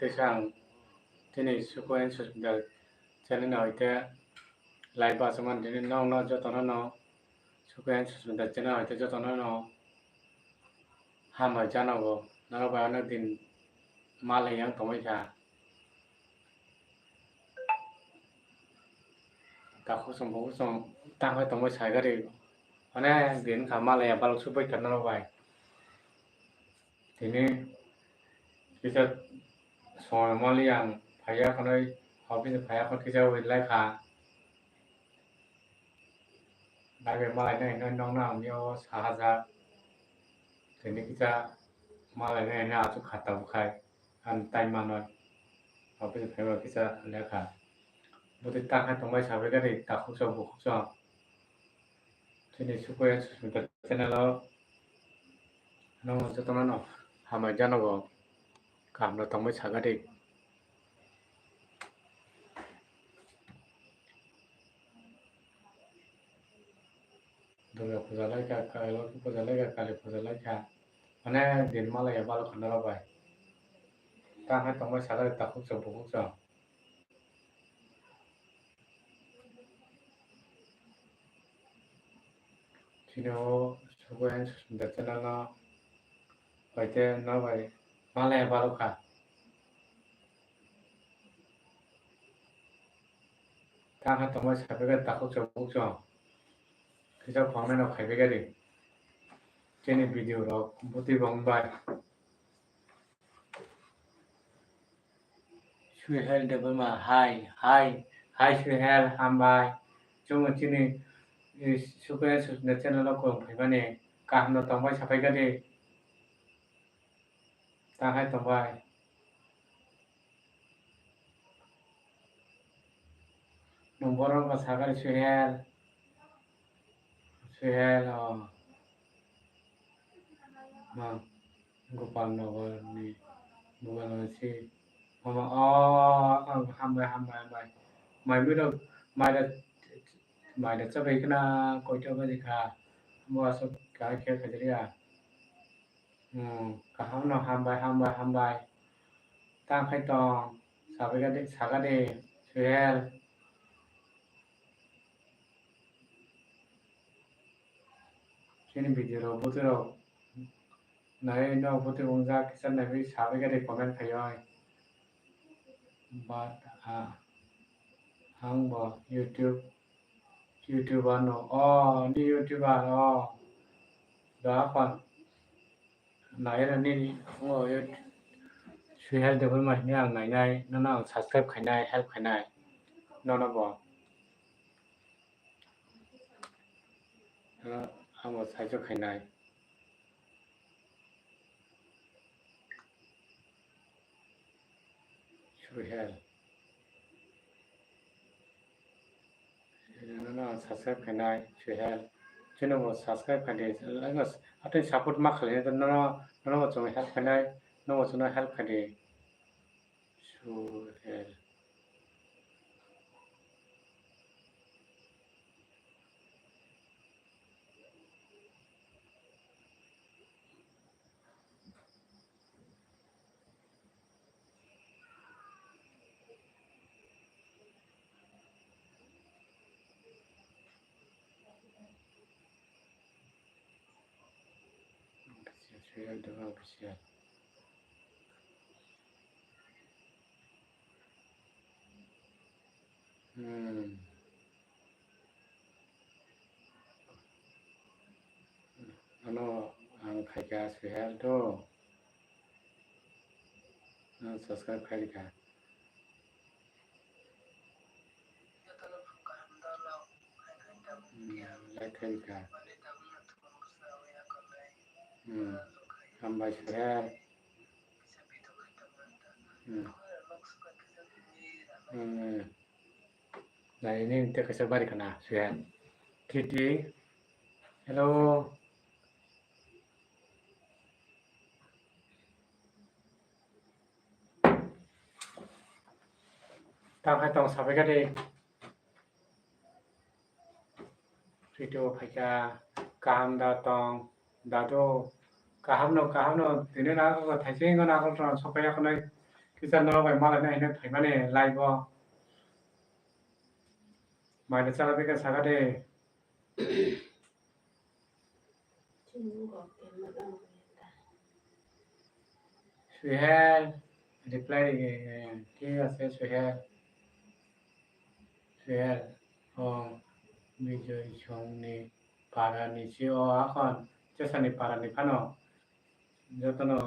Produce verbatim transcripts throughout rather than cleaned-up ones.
Teisa ang tini Suku and Susmita channel no hoite live achukmani tini nokno jotono no Suku and Susmita channel hoite jotono no hambai janogo. Norok bai onek din malai yang tongwi kha. Takhuk chwng bukhuk chwng tangwi tongwi saigari. Onek din kha malai ya balok suk bai kha norok bai. Tini kisa songwi mali ang phaiya khwnwi office phaiya khwn kisa wngwi lai kha. Bai bai malai nai hinwi nokno ang mio sahajak. Tini kisa malai nai hinwi achuk kha tabuk khai. Ang tai manwi office phaiba kisa lekha. Bwtwi tang hai tongbai sabai gari takhuk chwng bukhuk chwng. Chini Suku and Susmita channel o nokno jotono no hambai janogo. Kaham no tongbai sagadi. Durga puja lai kha, Kali puja lai kha, Kali puja lai kha. Onek din malai ya balok kha norok bai. Tang hai tongbai sagadi takhuk chwng bukhuk chwng. Chini o Suku and Susmita channel no hoite norok bai malai ya balok kha. Tang hai tongbai sabai kha takhuk chwng bukhuk chwng. Kisa phang nai no khaibai kha di. Chini video rok bwtwi bo wng bai. Suhel Debbarma, hai, hai, hai Suhel, hambai. Chwngno chini, eh, Suku and Susmita channel o kwrwng phaimani kaham no tongbai sapai kha di. Tang hai tongbai. Nwng borok wngkha sakani Suhel. Suhel, oh. Ma, Gopal Nagar ni, Gopal Nagar si. Mama, oh, oh, hambai, hambai, hambai. Mai mui rok, mai da, mai da chabai khna koito baji kha. Bo aswk kahai khe khaijak ya. Hmm, kaham no hambai, hambai, hambai. Tang khai tong, sabai kha de, saga de, Suhel. Chini video rok, bwtwi rok nai no bwtwi wngjak kisa naiwi sabai kha de comment khai oi. But, ah, ang bo YouTube, YouTuber no, oh, ni YouTuber, oh, da kon. Nai ra nini, oh, Suhel Debbarma hwnwi ang nainai, nono ang subscribe khainai, help khainai, nono bo. Nono ang bo saijo khainai. Suhel. Nono subscribe khainai, Suhel. Chini bo subscribe khaidi. Atwi support ma khlainai, nono, nono bo chwng help khainai, nono bo chwngno help khaidi. Suhel. Official, Suhel Debbarma official. Hmm. Ano ang khaikha Suhel to. Ano subscribe khaikha. Hmm, like khaikha. Hmm. Hambai Suhel. Hmm. Hmm. Nai nini tei kaisa bari khana Suhel. Titi. Hello. Tang hai tong sabai kha de. Video phaikha, kaham da tong, dadu, kaham no, kaham no, tini na ko thaise ngo na ko tong sokya khonai, Teacher norok bai malai nai hinwi phaimani live o. Mai da chala bikha saka de. Suhel, reply, eh, ঠিক আছে, সুহেল। Suhel, o, Bijoy Songni parani si o, akhon Chesani parani phano jotono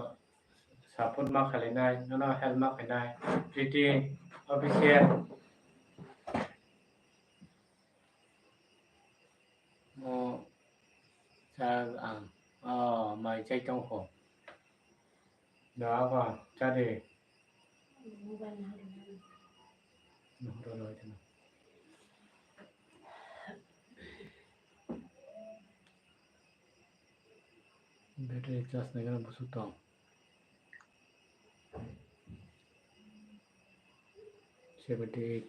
support ma khalinai, nono help ma khainai, Priti Official. O, cha ang. O, mai chai tong kho. Da ba, cha de. Nuhur rw rw. Battery charge nai gana busuk tong. Seventy eight.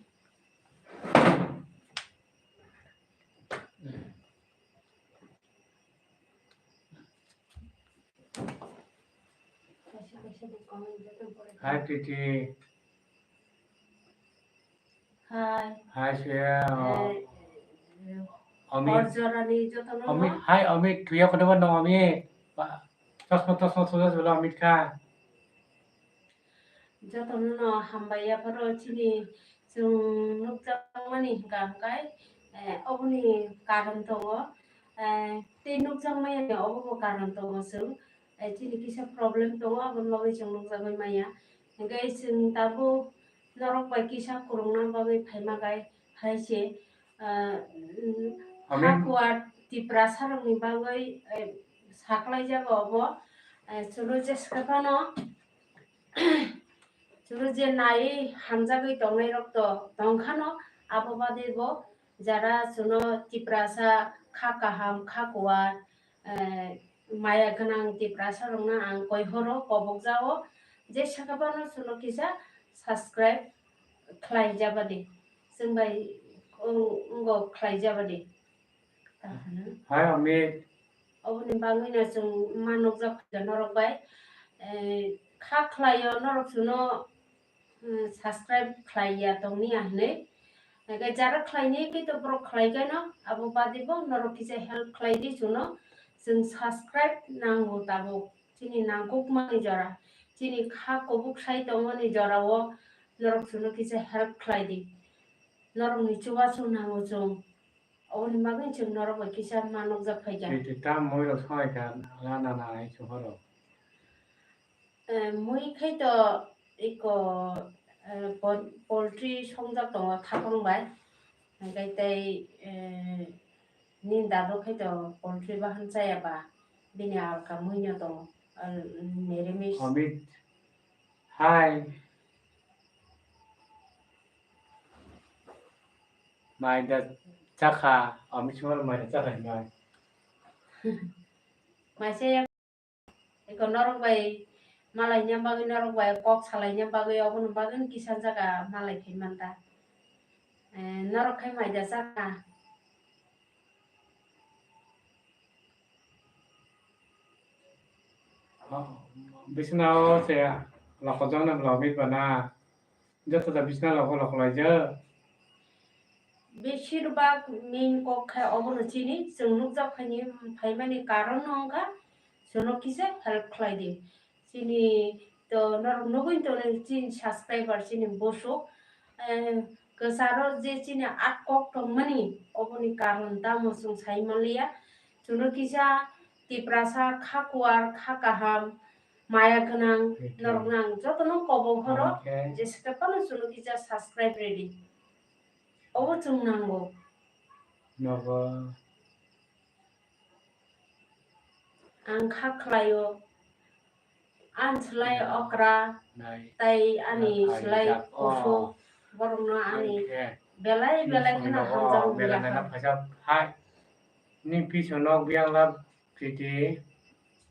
Hi, Priti. Hi. Hi, Shreya. Hi. Amit. Hor jorani jotono Amit. No? Hi, Amit. Tuya kono ba no, Amit. Ba, chosma, chosma, chosma, chosma, Amit kha. Jotono no hambai yapharo chini chwng nukjakmani hwnkha hwnkhe, eh, oboni karon tongo. Eh, tei nukjakmani obobo karon tongo chwng. Eh, chini kisa problem tongo, aboni bagwi chwng nukjagwi maya. Hwnkhe chwng tabuk norok bai kisa kwrwngna bagwi phaima gai hai se, eh, Amen. Hakua Tiprasa rokni bagwi, eh, saklaijago obo. Eh, chwngno jeske phano chwngno je naiwi hamjagwi tongnairok to tongkhano, abo bade bo jara chwngno Tiprasa kha kaham, kha kuar, eh, maya gwnang Tiprasa rokno ang koi horo kobok jao, je saka phano chwngno kisa subscribe khlai jabadi, chwng bai wng-, wngkho khlai jabadi. Hai, Amit. Oboni bagwino chwng ma nukjak kha norok bai, eh, kha khlaio norok chwngno, mm, subscribe khlaiya tongni ya hinwi. Hwnkhe jara khlaini khe to borok khlai khaino, abo bade bo norok kisa help khlai di chwngno. Chwng subscribe nango tabuk. Chini nangkukmani jora, chini kha kubuk sai tongmani jorao norok chwngno kisa help khlai di. Norokni chubachu nango chwng. Oboni bagwi chwng norok bai kisa ma nukjak phaikha. Tei, tei, tam mui rok sonai kha, la na na hai chwng horo. Eh, mui khai to eko, eh, pol-, poultry songjak tongo thapung bai. Hwnkhe tei, eh, nini dadu khai to poultry bahan chaya ba, bini alka mui no tongo, al-, nirimis. Amit. Hai. Mai da chakha, Amit sumar mai da chakha hinai. Maisa ya, eko norok bai malai nya bagwi, norok bai kok salai nya bagwi, obono bagwi kisa jaga malai phai man ta. Eh, norok khai mai da chakha. Bisina o se loko jang na vlog bit bana. Joto da bisina loko loko lai ja. Beshirbak main kok khe obono chini, chwng nukjak phaini, phaimani karon no wngkha, chwngno kisa help khlai di. Chini to norok nugwi tonwi chini subscriber chini bosok, eh, kwcharo je chini at kok tongmani, oboni karon tamo chwng sai manliya. Chwngno kisa Tiprasa kha kuar, kha kaham, maya gwnang, norok nang jotono kobok horo, je saka phano chwngno kisa subscribe ready. Obo chwng nango. Nogo. Ang kha khlaio. Ang slai okra, tai ani slai kusu, borokno ani belai belai kheno hamjakgo belai na phaisa hai. Ni piso nok biang la Priti,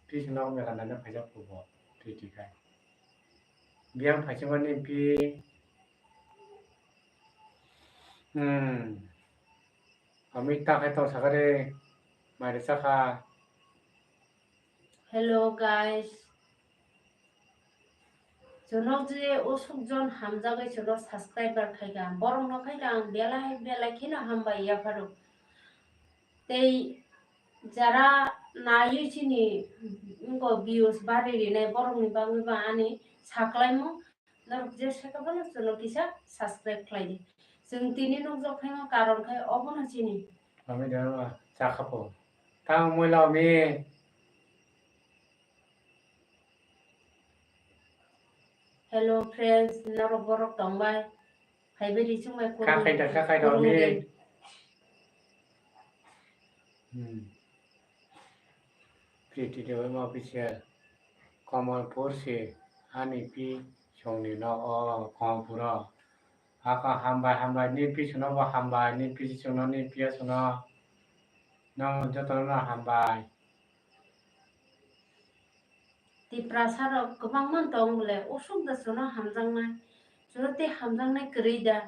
piso nok mela na phaisa kubo Priti kai. Biang phaisa mani pi. Hmm. Ami ta khai tong sakare, mai resa kha. Hello guys. Chwno je usuk jon hamjagwi chwno subscriber khaikha, borokno khaikha ang belai belai kheno hambai yapharo. Tei jara naiwi chini wngkha views bari rinai, borokni bagwi ba ani saklaimung, norok je sakha phano chwngno kisa subscribe khlai di. Chwng tini nukjak phaima karon khai obono chini. Ami dano chakhapo. Tang mui lami. Hello friends, norok borok tongbai. Phaibai di chwngbai. Kakai da, kakai da, kurung mi. Hmm. Pretty Debbarma official. Kamalpur se ani pi songni no o Kamalpur o. Aka hambai, hambai, ni pisono bo hambai, ni pisi songno, ni piya songno. Nang jotono hambai. Tiprasa rok kwbangma tong bole, usuk da chwngno hamjaknai, chwngno tei hamjaknai kwrwi da.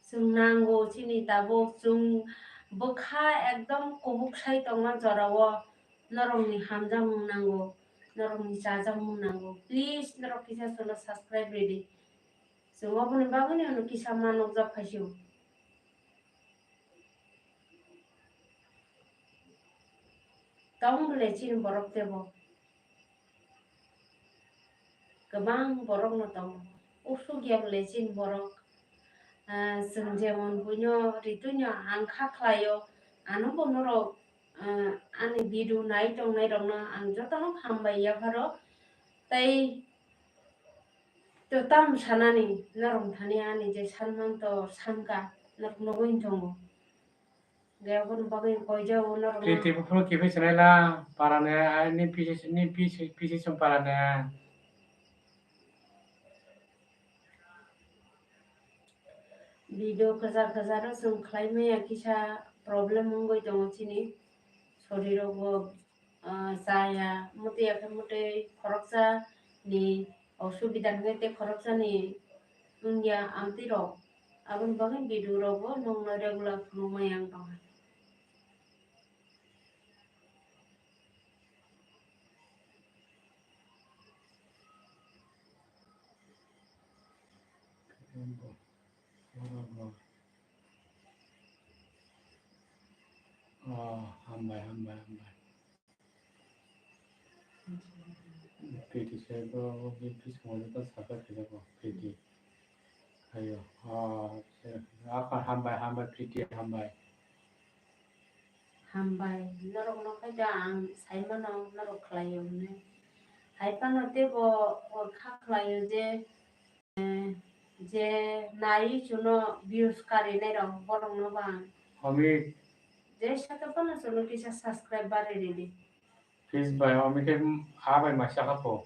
Chwng nango chini tabuk, chwng bwkha ekdom kubuk sai tongma jorao norokni hamjakmung nango, norokni chajakmung nango. Please norok kisa chwngno subscribe ridi. Chwng oboni bagwino ano kisa ma nukjak phaisio. Tong bole chini borok tebo. Kwbang borokno tongo. Usuk ya bole chini borok. Ah, chwng jemon buino ritwino ang kha khlaio, ano bo norok, ah, ani video nai tongnai rokno ang jotono hambai yapharo. Tei to tam sanani norok thani ani je sanman to sanka norok nugwi tongo. Ge aboni bagwi koijao norok. Tei tei buphuru kiphil swnai la parane, ai ni pisi, ni pisi, pisi song parane. Video kwchar kwchar o chwng khlai maya kisa problem wngwi tongo chini sorirok bo, ah, chaya, mwtwi ya khe mwtwi khoroksa ni osubida hwnkhe tei khoroksa ni wngya amtwi rok. Aboni bagwi video rok bo nokno regular phunukmaya wng tongkha. Oh, hambai, hambai, hambai. Pretty se bo, bo bisingo joto subscribe khaijak bo, Pretty. Ayo, ah, se, ah, hambai, hambai, Pretty, hambai. Hambai, norok no khaida ang sai mano, norok khlai o hwnwi. Hai phano tebo o kha khlai o je, eh, je nai chuno views kari nai rok borok no bang. Homi. Je sakhe phano chuno kisa subscribe bari ridi. Please bai, omi khe, mm, a bai ma sakha pho.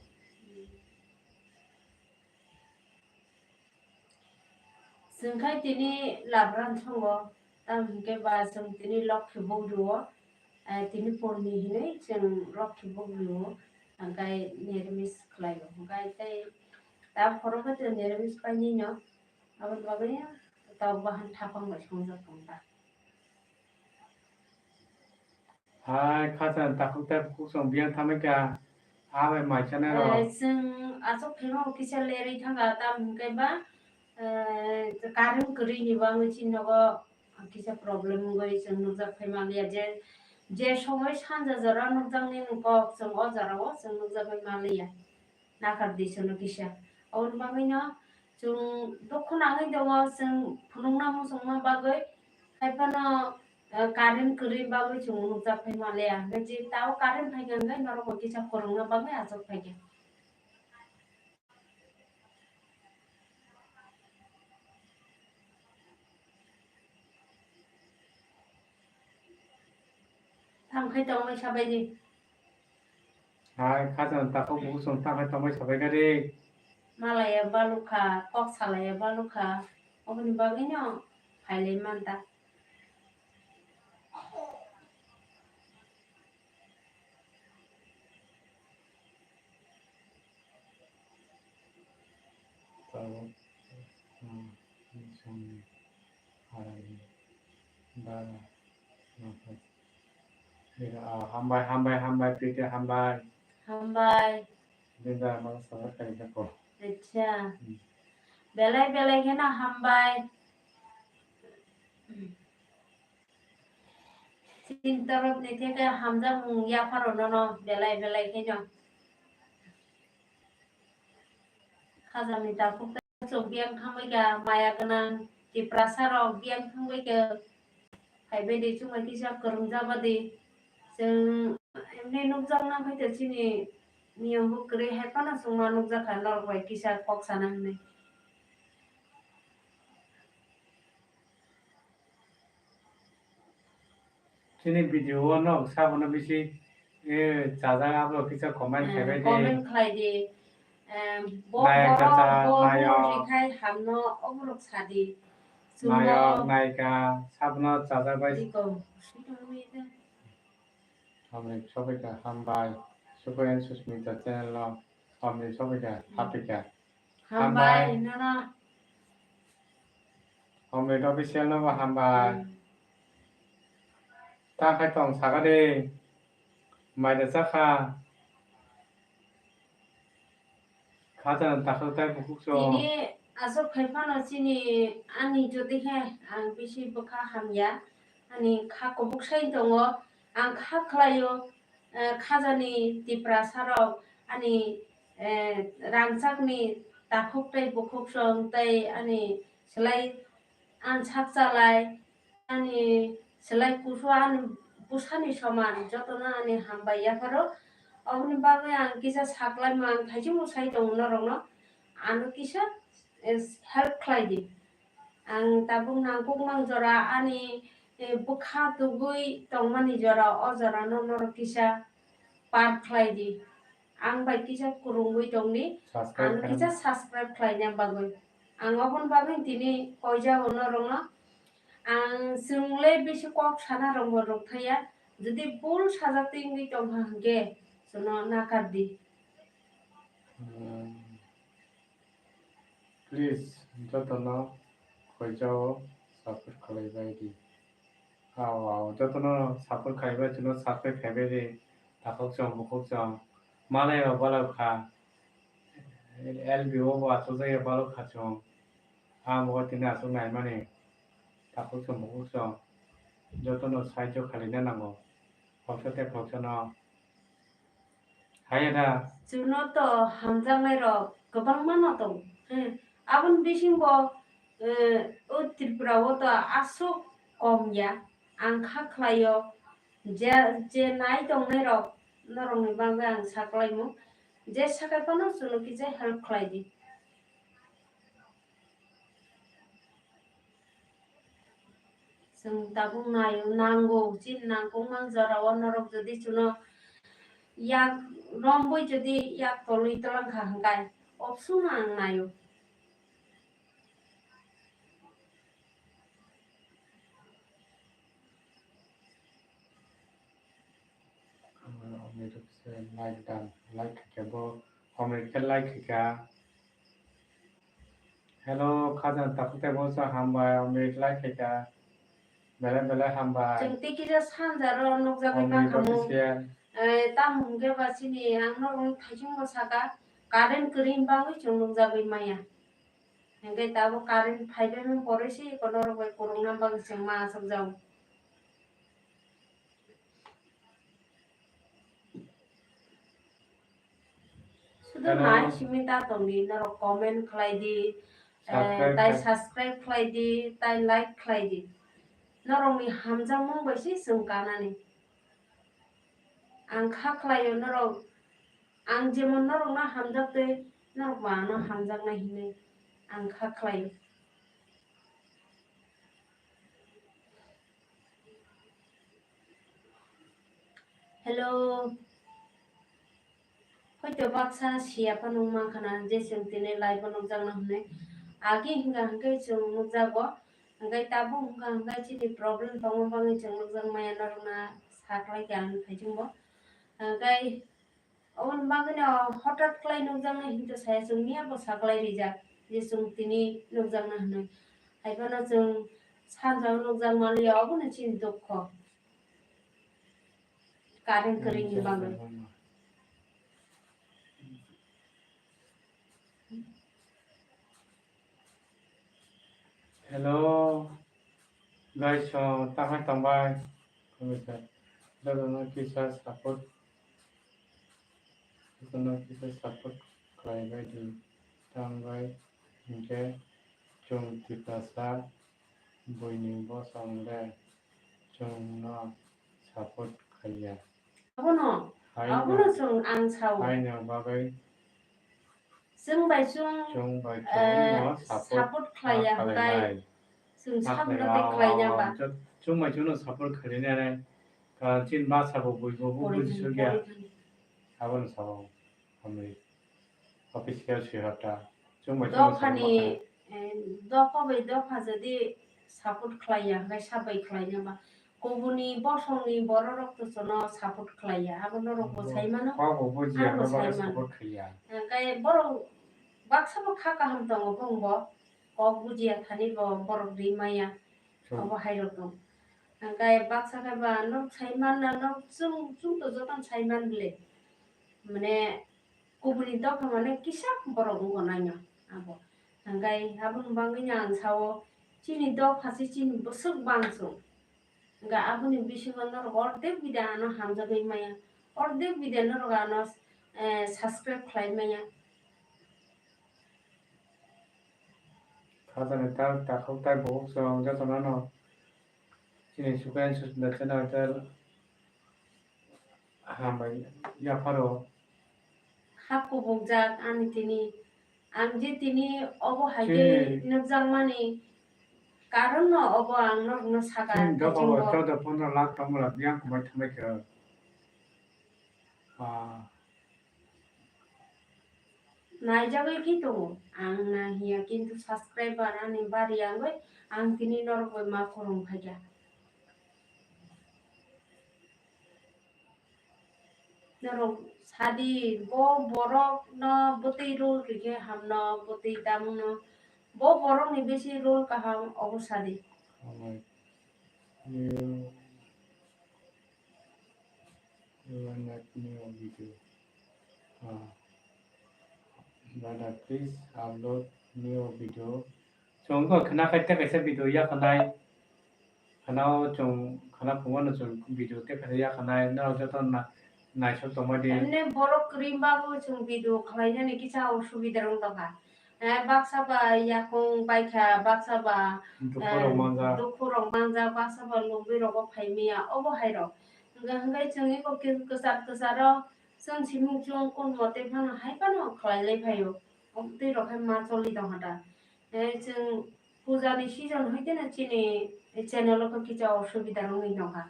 Chwng khai tini labran thongo, tamo hwnkhe ba chwng tini lokhi bugrio, eh, tini purni hinwi chwng lokhi bugrio, hwnkhe niramis khlaio. Hwnkhe tei ta phoro khe chwng niramis painino, aboni bagwi tok bahan thapang bai songjak tongkha. Hai, khajang takhuk tai bukhuk song biyang thamai kha, a bai mai chanai rok. Eh, chwng achuk phaima bo kisa lerwi thangkha, tamo hwnkhe ba, eh, current kwrwi ni bagwi chini nogo kisa problem wngwi chwng nukjak phai manliya, je, je somoi sanja jora nukjaknai ni kok chwng o jora o chwng nukjagwi manliya. Nakardi chwngno kisa. Aboni bagwino chwng dukhu nangwi tongo, chwng phunukna muchungma bagwi. Haiphano, eh, current kwrwi bagwi chwng nukjak phai manliya. Hwnkhe je tao current phaikha hwnkhe norokbo kisa kwrwngna bagwi achuk phaikha. Tamo khai tongmai sabai di. Hai, khajang takhuk bukhuk song tamo khai tongmai sabai kha di. Malaya balukha, kok salaya balukha. Oboni bagwino phailai manta. Tabuk, ah, songni harani bara nokha. Ira, ah, hambai, hambai, hambai, Priti, hambai. Hambai. Dinda, mano sabar kari jako. Acha. Hmm. Belai belai kheno hambai. Chini torop ni theke hamjakmung yapharo nono belai belai kheno. Khajani takhuk chwng biyang thangbai kha, maya gwnang Tiprasa rok biyang thangbai kha. Phaibai di chwng bai kisa kwrwng jaba di. Chwng emni nukjak nang khai ta chini niyom bo kwrwi hai phano chwng ma nukjak kha norok bai kisa kok sana hwnwi. Chini video o nok sabono bisi, eh, chajak abo kisa comment, hmm, khaibai di. Comment khlai di. Em, bo, nayok borok, chajak, bo nayok. Mung rikhai hamno oborok sadi. Chwngno nayok, nayika, sabono chajak bai. Iko, sui tongwi de. Hamni sobaikha hambai. Suko and Susmita channel no. Hamni sobaikha, hmm, hapikha. Hambai, hambai. Nono. Omrit official no bo hambai. Hmm. Ta khai tong saka de. Mai da chakha. Kha ta takhuk tai bukhuk so. Tini aswk khai phano chini ani jodi khe ang bisi bwkha hamya. Ani kha kubuk sai tongo. Ang kha khlaio. Eh, khajani Tiprasa rok ani, eh, rangchakni takhuk tei bukhuk song tei ani slai ang sak chalai, ani slai kusu ani bwsani soman jotono ani hambai yapharo. Oboni bagwi ang kisa saklaima ang thaisingbo sai tongo norokno, ano kisa, eh, help khlai di. Ang tabuk nangkukmang jora ani, eh, bwkha tubui tongmani jora, o jorano norok kisa par khlai di. Ang bai kisa kwrwngwi tong di. Subscribe, ano khaina, kisa subscribe khlaina bagwi. Ang oboni bagwi tini koijao norokno. Ang chwng le bisi kok sana rwngbo rwngthaya. Jodi bul sajak twi wngwi tongkha hwnkhe chwngno nakar di. Hmm. Please, jotono khoijao support khlaibai di. Ao, ao, jotono support khlaibai, chwngno subscribe khlaibai di. Takhuk chwng, bukhuk chwng. Malai rok balai kha. L B O bo achukjak ya balai kha chwng. Amo tini achuk naimani. Takhuk chwng, bukhuk chwng. Jotono sahajyo khlaina nango. Khoroksa tei khoroksano. Haiya da. Chwngno to hamjaknai rok kwbangma no tong. Hmm. Aboni bisingo, eh, o Tripura o to aswk kom ya. Ang kha khlaio. Je, je nai tongnai rok norokni bagwi ang saklaimo. Je sakai phano chwngno kisa help khlai di. Chwng tabuk naio, nango, chini nangkukmang jorao norok jodi chwngno yak romwi jodi yak tolwi twlang kha hwnkhe, ophuno ang naio. Like dan, like khe bo, comment khe like kha. Hello, khajana takhuk tei bwsa hambai, Omrit like khaikha. Belai belai hambai. Chwng tei kisa sanjaro nukjagwi mankhamu. Eh, tamo hwnkhe ba chini ang norokno thaichungo saka, current kwrwini bagwi chwng nukjagwi maya. Hwnkhe tabuk current phaibai mung porwi se eko norok bai kwrwngna bagwi chwng ma aswkjago. Sudo hello. Nai simi ta tongdi, norok comment khlai di, eh, subscribe tai khai- subscribe khlai di, tai like khlai di. Norokni hamjakmung bai se chwng kanani. Ang kha khlaio norok, ang jemon norokno hamjak tei norokbo ano hamjaknai hinwi ang kha khlaio. Hello. Hoito baksa siya phano wngma khana je chwng tini live o nukjakna hwnwi. Agi hwnkha hwnkhe chwng nukjago, hwnkhe tabuk hwnkha hwnkhe chini problem tongma bagwi chwng nukjak maya norokna saklai kha ang thaichung bo. Hwnkhe oboni bagwino hothat khlai nukjaknai hinwi saya chwng miya bo saklai rijak je chwng tini nukjakna hwnwi. Haiphano chwng sanjao nukjak manliya, obono chini dukho. Current kwrwini bagwi. Hello guys, so tamo tongbai. Jotono kisa support, jotono kisa support khlaibai di. Tongbai hinkhe chwng Tiprasa buini bosong le chwngno support khaiya. Abono, abono chwng ang sao. Haino bagwi chwng bai chwng, chwng bai chwng no support khlaiya hwnbai. Chwng sakno tei khlaina ba. Chwng bai chwng no support khlainani karon chini ma sabo buibo bo buji sugya. Abono sao. Hamri official sihorta. Chwng bai chwng dophani, eh, dopha bai dopha jodi support khlaiya hwnbai sabai khlaina ba. Kubuni bosongni bororok to chwngno support khlaiya. Abo norokbo sai mano. Kokbo bujiya, abo sai mano. Support khaiya. Hwnkhai borok baksa bo kha kaham tongo bongbo. Kok bujiya thani bo borok ri maya. Obo hai rok tong. Hwnkhai baksa khe ba norok sai manna, norok chwng, chwng to jotono sai man bile. Mane kubuni dopha mane kisa borok wngkha naino abo. Hwnkhai aboni bagwino ang sao chini dopha se chini bwswk bangso. Hwnkhai aboni bisingo norok ordek bidai ano hamjagwi maya, ordek bidai norok ano, eh, subscribe khlai maya. Khajani tak takhuk tai bukhuk chwng jotono no chini Sukain Susmita channel tel hambai yapharo. Hak kubukjak ani tini, ang je tini obo hai khe nukjakmani karon no obo ang norokno saka. Chini dophao chwng bo chauda pondro lakh tongmala biyang kwbai thangbai khe. Ah. Naijagwi khe tongo, ang naihiya, kintu subscriber ani bari wngwi ang tini norok bai ma khorang phaikha. Norok sadi, bo borok no bwtwi role rikhe hamno, bwtwi tamungno, bo borok ni bisi role kaham obo sadi. Hambai. You are not new video. Ah. Brother, please upload new video. Chwng wngkha khna khai tei kaisa video yakhanai. Khna o chwng khna phungo no chwng video tei kaisa yakhanai. Norok joto na-, naisok tongmani. Emne borok kwrwi babu chwng video khlainani kisa osubida rok tongkha. Eh, baksa ba yakung baikha, baksa ba, dukhurok eh, manjak. Dukhurok manjak, baksa ba lubui rogo phai maya, obo hai rok. Hwnkhe, hwnkhe chwng eko ke-, kwchar kwcharo chwng simung chwng kun mote phano hai phano khlai lai phaio. Omo twi rok hai ma choli tongkha da. Eh, chwng puja ni season hai kheno chini channel o kisa osubida wngwi tongkha.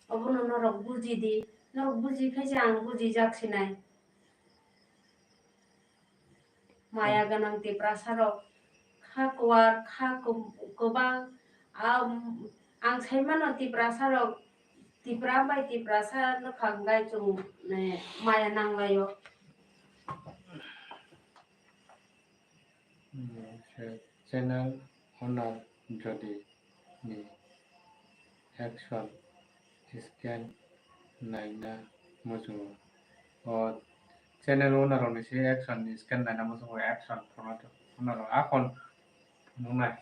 Obono norok buji di, norok buji khe se ang bujijak sinai. Maya gwnang Tiprasa rok kha kuar, kha kub-, kwbang. Am, ang sai mano Tiprasa rok, Tipra bai Tiprasa no kha wngkha chwng, eh, maya nanglaio. Hmm, se channel owner jodi ni action scan naina muchungo. O channel owner rok ni se action ni scan naina muchungo, action phunuknai. Akhon phunuknai.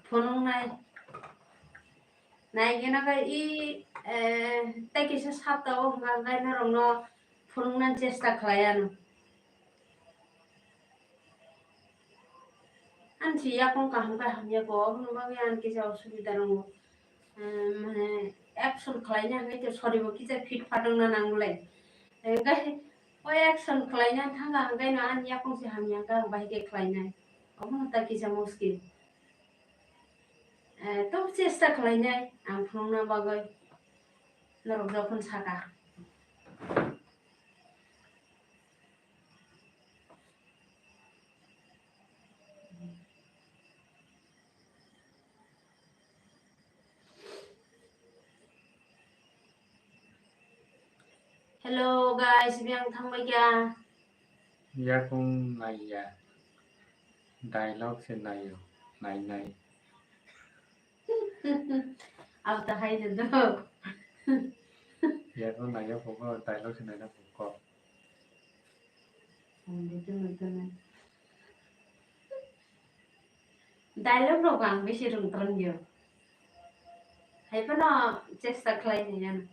Phunuknai. Naigena khe i, eh, tei kisa sapta o hwnka hwnkhe norokno phunuknani chesta khlai anw. Ani se yakung kaham khe hamya kho, oboni bagwi ani kisa osubida wngo. Eh, mane action khlaina hwnkhe to soribo kisa fit phat wngna nango le. Hwnkhe o action khlaina thangkha hwnkhe no ani yakung se hamya hwnkhe ang bahai khe khlainai. Obono ta kisa muskil. Eh, tobo chesta khlainai ang phunukna bagwi, norok jokhon saka. Hello guys, biyang thangbai kya? Yakung naiya. Dialogue se naio, nainai. Abo ta hai de do. Yakung naio phuko, dialogue se naina phuko. Ang de tene tene. Dialogue rok ang bisi rwng twrwng yo. Hai phano chesta khlai nai ano.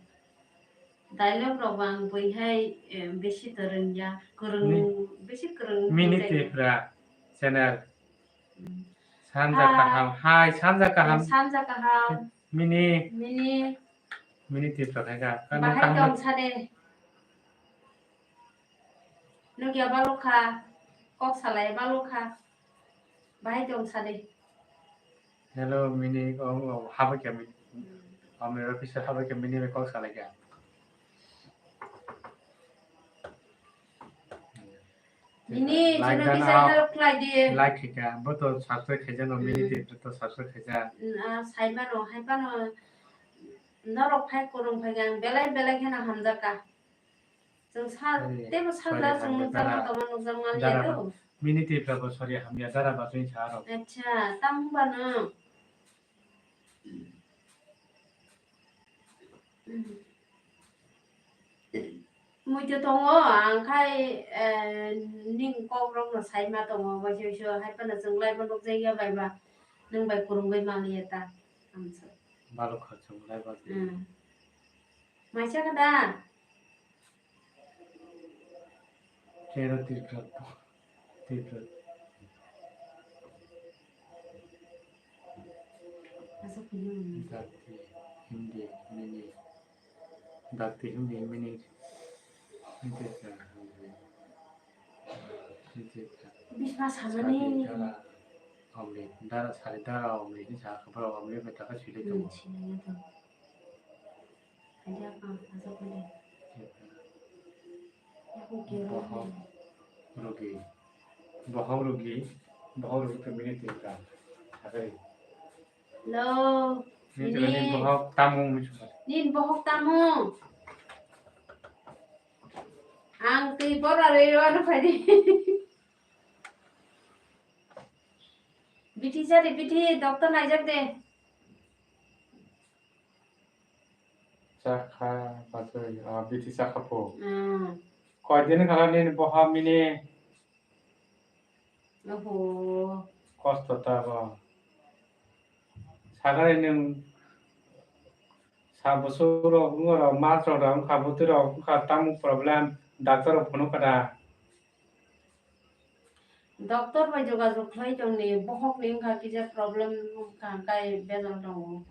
Dialogue rok ang bui hai, eh, bisi twrwng ya. Kwrwng, Mi-, bisi kwrwng Mini tongthai. Tipra channel. Hmm. Sanja Ah. Kaham. Hai, Sanja Kaham. Sanja Kaham. Mini. Mini. Mini Tipra khai ka. Bahai kaham tong sa de. Nugya balokha, kok salai balokha. Bahai tong sa de. Hello, Mini, oh, oh, habakya Mini. Hmm. Ami officer habakya Mini kok salai kya. Mini, like chwngno dan kisa out. Help khlai di. Like khaikha, bo to subscribe khaijak no, Mini Hmm. Tipra to subscribe khaijak. Hmm, ah, sai mano, hai phano norok phai kwrwng phai khe ang belai belai kheno hamjak kha. Chwng sa-, Sorry, teibo sorry, salda chwng hamya nukjakma dara. Tongma nukjakma Dara liya ba-, to. Mini Tipra bo sorry hamya dara ba chwng sa rok. Acha, tamo ba no. Muitu tongo, ang khai, eh, ning kok rok no sai ma tongo, waisa waisa hai phano chwng lai bo nukjai ya bai ba, nwng bai kwrwngwi maliya ta, ang sa. Balok kha chwng lai ba. Hmm. Maisa kha da? Kero Tripura, Tripura. Asa kuno. Dakti, Hindi, Mini. Dakti, Hindi, Mini. Hindi, Hindi. Bisma samani. Sari dara, omni, dara, sari dara, omni, ni sa, kapra, omni, betaka, sili, Hmm, tongo. Sili, tongo. Bohok rugi. Bohok rugi. Bohok rugi community ka. Sakari. Hello. Ni Ini. Bohok tamung muchung. Nin bohok tamung. Ang twi bora rwi rwna phaidi. Bithi sari bithi doctor naijak de. Chakha, batwi, ah, bithi chakha pho. Hmm. Koi din khala nini boha mini? Oho. Kosto ta bo. Sagari nwng sa bosor rok, wngorok, mas rok, wngkha, bwtwi rok, wngkha, tamo problem, doctor rok phunuk kha da? Doctor bai jogajog khlai tongni, bohokni wngkha kisa problem wngkha, hwnkhe bejal tongo.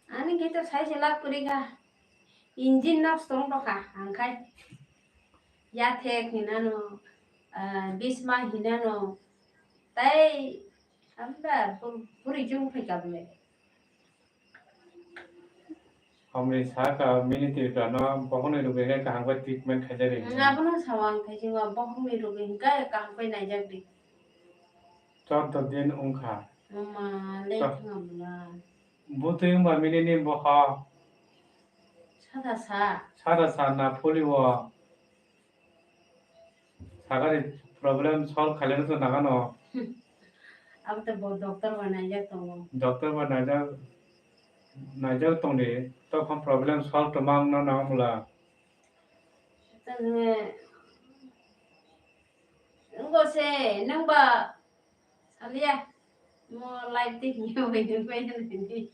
Ani khe to sai se lab kwrwi kha, engine nosto wng tongkha, hwnkhe yathek hinano, ah, bisma hinano, tei amba pur-, puri jung phai kha bole. Hamni saka mini Tripura no bohokni rwgwi khe kaham khe treatment khaijak ri. Ang abono sao ang thaisingo bohokni rwgwi hwnkhe kaham khe naijak di. Chordo din wngkha. Mama le Chor- thwngabla. Bwtwi wngba mini ni bohok. Sada sa. Sada sa na phuli o. Sagari problem solve khailai rwkhe nagano. Abo to bo doctor bai naijak tongo. Doctor bai naijak, naijak tongdi, tokon problem solve tongma wngna nang mula. Tongwi, wngbo se, nwngba, salia, mo life twi hwnwi bai nukbai nani.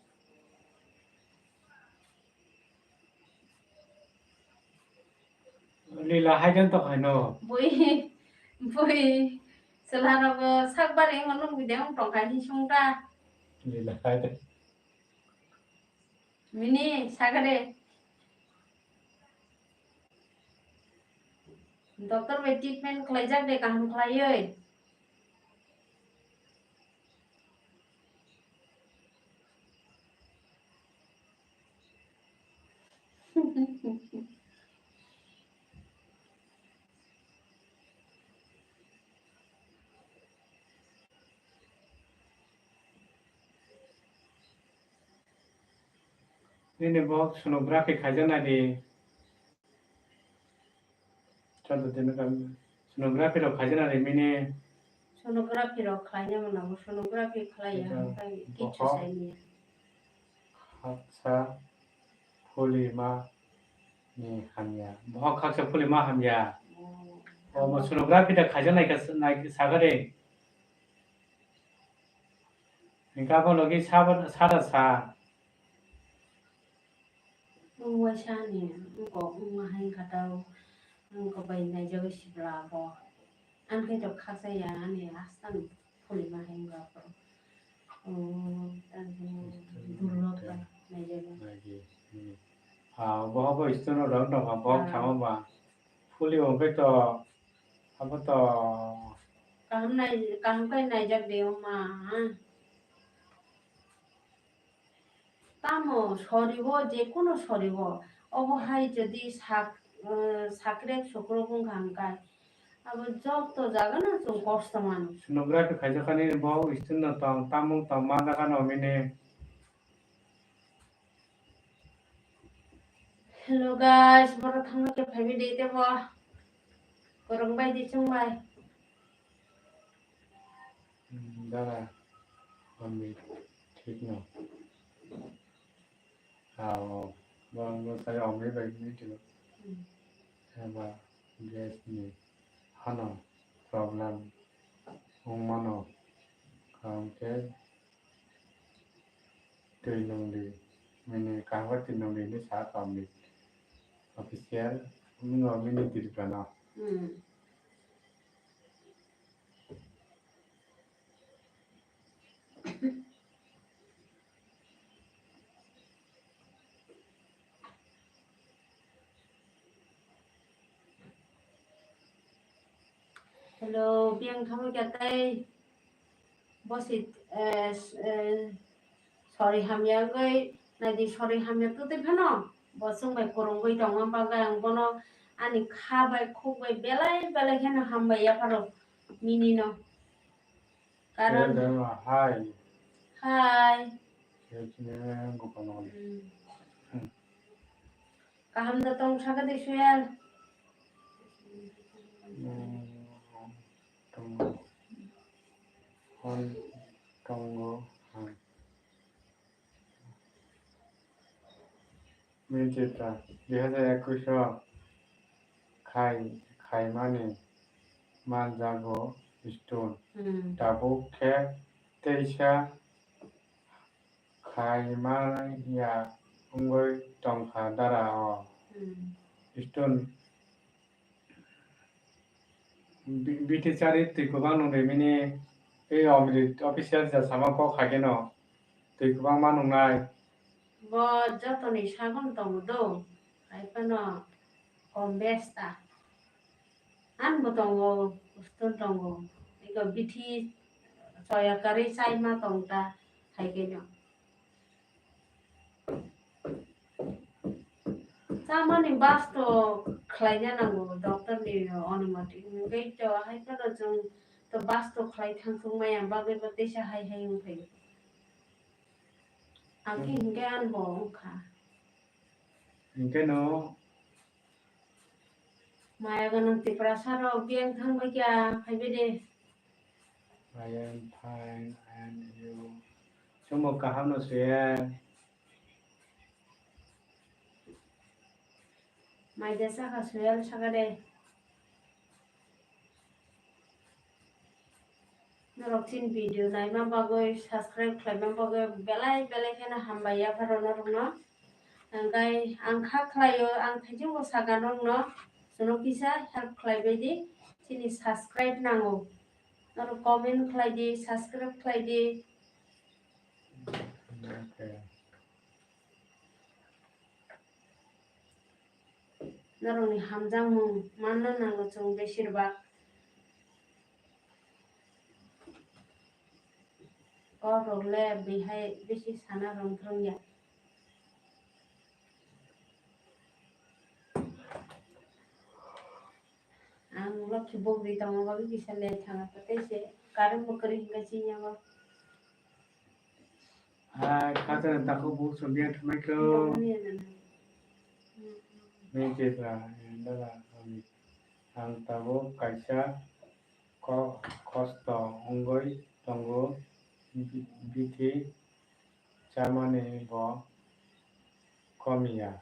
Lila hai den tok hai no. Bui, bui, chwla rogo sak bari wngma nukgwi de wng tong khai ni sung ta. Lila hai den. Mini sagade. Doctor bai treatment khlaijak de kaham khlaiwi. Nini bo sonography khaijak nai di. Chwng tini kami sonography rok khaijana rimini. Sonography rok khlaina mano, sonography khlaiya, Kisa hwnkhai kichu bohok saini. Khaksa phulima ni hamya. Bohok khaksa phulima hamya. Oh. Omo sonography da khaijana nai ka, nai sagade. Hingke abo logi sabo, sada sa. Wng waisa ni wngkok wngma hai wngkha tau, wngkok bai naijagwi sibla abo. Ang khe to khaksa ya ani hastano phulima hai wngkha aphuru. O, tang khe durlok bai naijagwi. Naigi, hmm. Ah, bo bo stone rok tongkha, bo Ah. thangma ba. Phuli hwnkhe to, abo to. Kaham nai-, kaham khe naijak de wngma, ha? Tamo soriwo, je kono soriwo, obo hai jodi sak-, eh, sakrek sukrok wngkha hwnkhe, abo joto jagano chwng kosto mano. Sonography khaijakani bo stone no tong, tamung tong, ma jagano mini. Hello guys, borok thangma khe phaiwi de tebo. Kwrwng bai di chwng bai. Hmm, dara, ami thik no. Ah, oh, bo, bo sai ami bai ni thik. Hmm. Eba gas ni hano problem wng mano. Kaham khe twi nungdi, mini kaham khe twi nungdi hinwi sa tongdi. Official wngno mini Tripura no. Hmm. Hello, biyang thangwi kha tei bosi, eh, s-, eh, sori hamya wngwi naidi, sori hamya twtwi phano bo chwng bai kwrwngwi tongma bagwi ang bono ani kha bai khuk bai belai belai kheno hambai yapharo minino. Karon Hello, hi. Hi. Khe chini Gopal Nogor. Hmm. Hmm. Kaham da tong sakha de Suyal? Hmm, tongo. Hwn tongo. Hmm. Minchita, dui hazar ekush o khai, khaimani manjago stone. Hmm. Tabuk khe teisa khaimaya wngwi tongkha dara o. Hmm. Stone Bi-, biti chari twi kwbang nung rimini, tei Omrit official ja sama kok hai kheno twi kwbangma nungnai. Bo jotoni sagwn tongo do, hai phano kom bes ta. An bo tongo, uston tongo, eko bithi choya karwi chaima tong ta, hai kheno. Chamani basto khlaina nango, doctor ni onumati hwnkhe to hai phano chwng to basto khlai thang thung maya bagwi bo teisa hai hai wng phaio. Ang khe Hmm. hwnkhe an bo wng kha. Hwnkhe no Maya gwnang Tiprasa rok biyang thang bai kha, phai bai de. I am fine and you? Chwngbo kaham no Suyal. Mai de sakha Suyal sakha de. Norok chini video naima bagwi, subscribe khlaima bagwi belai belai kheno hambai yapharo norokno. Hwnkhe ang kha khlaio, ang thaichungbo saka norokno, chwngno kisa help khlaibai di, chini subscribe nango. Norok comment khlai di, subscribe khlai di. Okay. Norokni hamjakmung manna nango chwng besir bak. Kokrok le bihai bisi sana rwng thwng ya. Ang lokhi bogri tongma bagwi kisa le thanga tei se current bo kwrwi hwnkhe chini yango. Hai, khatani takhuk buk chumya thumai kho. Nini jesa, dada, ami. Ang tabuk kaisa ko-, kosto wngwi tongo, bi-, bithi chamani bo komiya.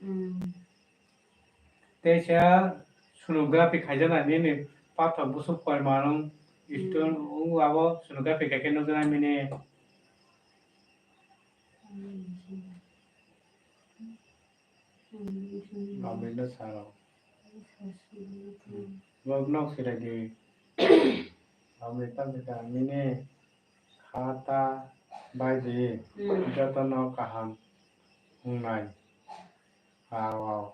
Hmm. Teisa sonography khaijaknai nini pathor bwswk koimanung stone Hmm. wngo abo sonography khaikhe nukjaknai mini. Amrino saro. Nok nok sirai di. Amri tam sita mini khata bai di. Hmm. Jotono kaham wngnai. Wow, wow.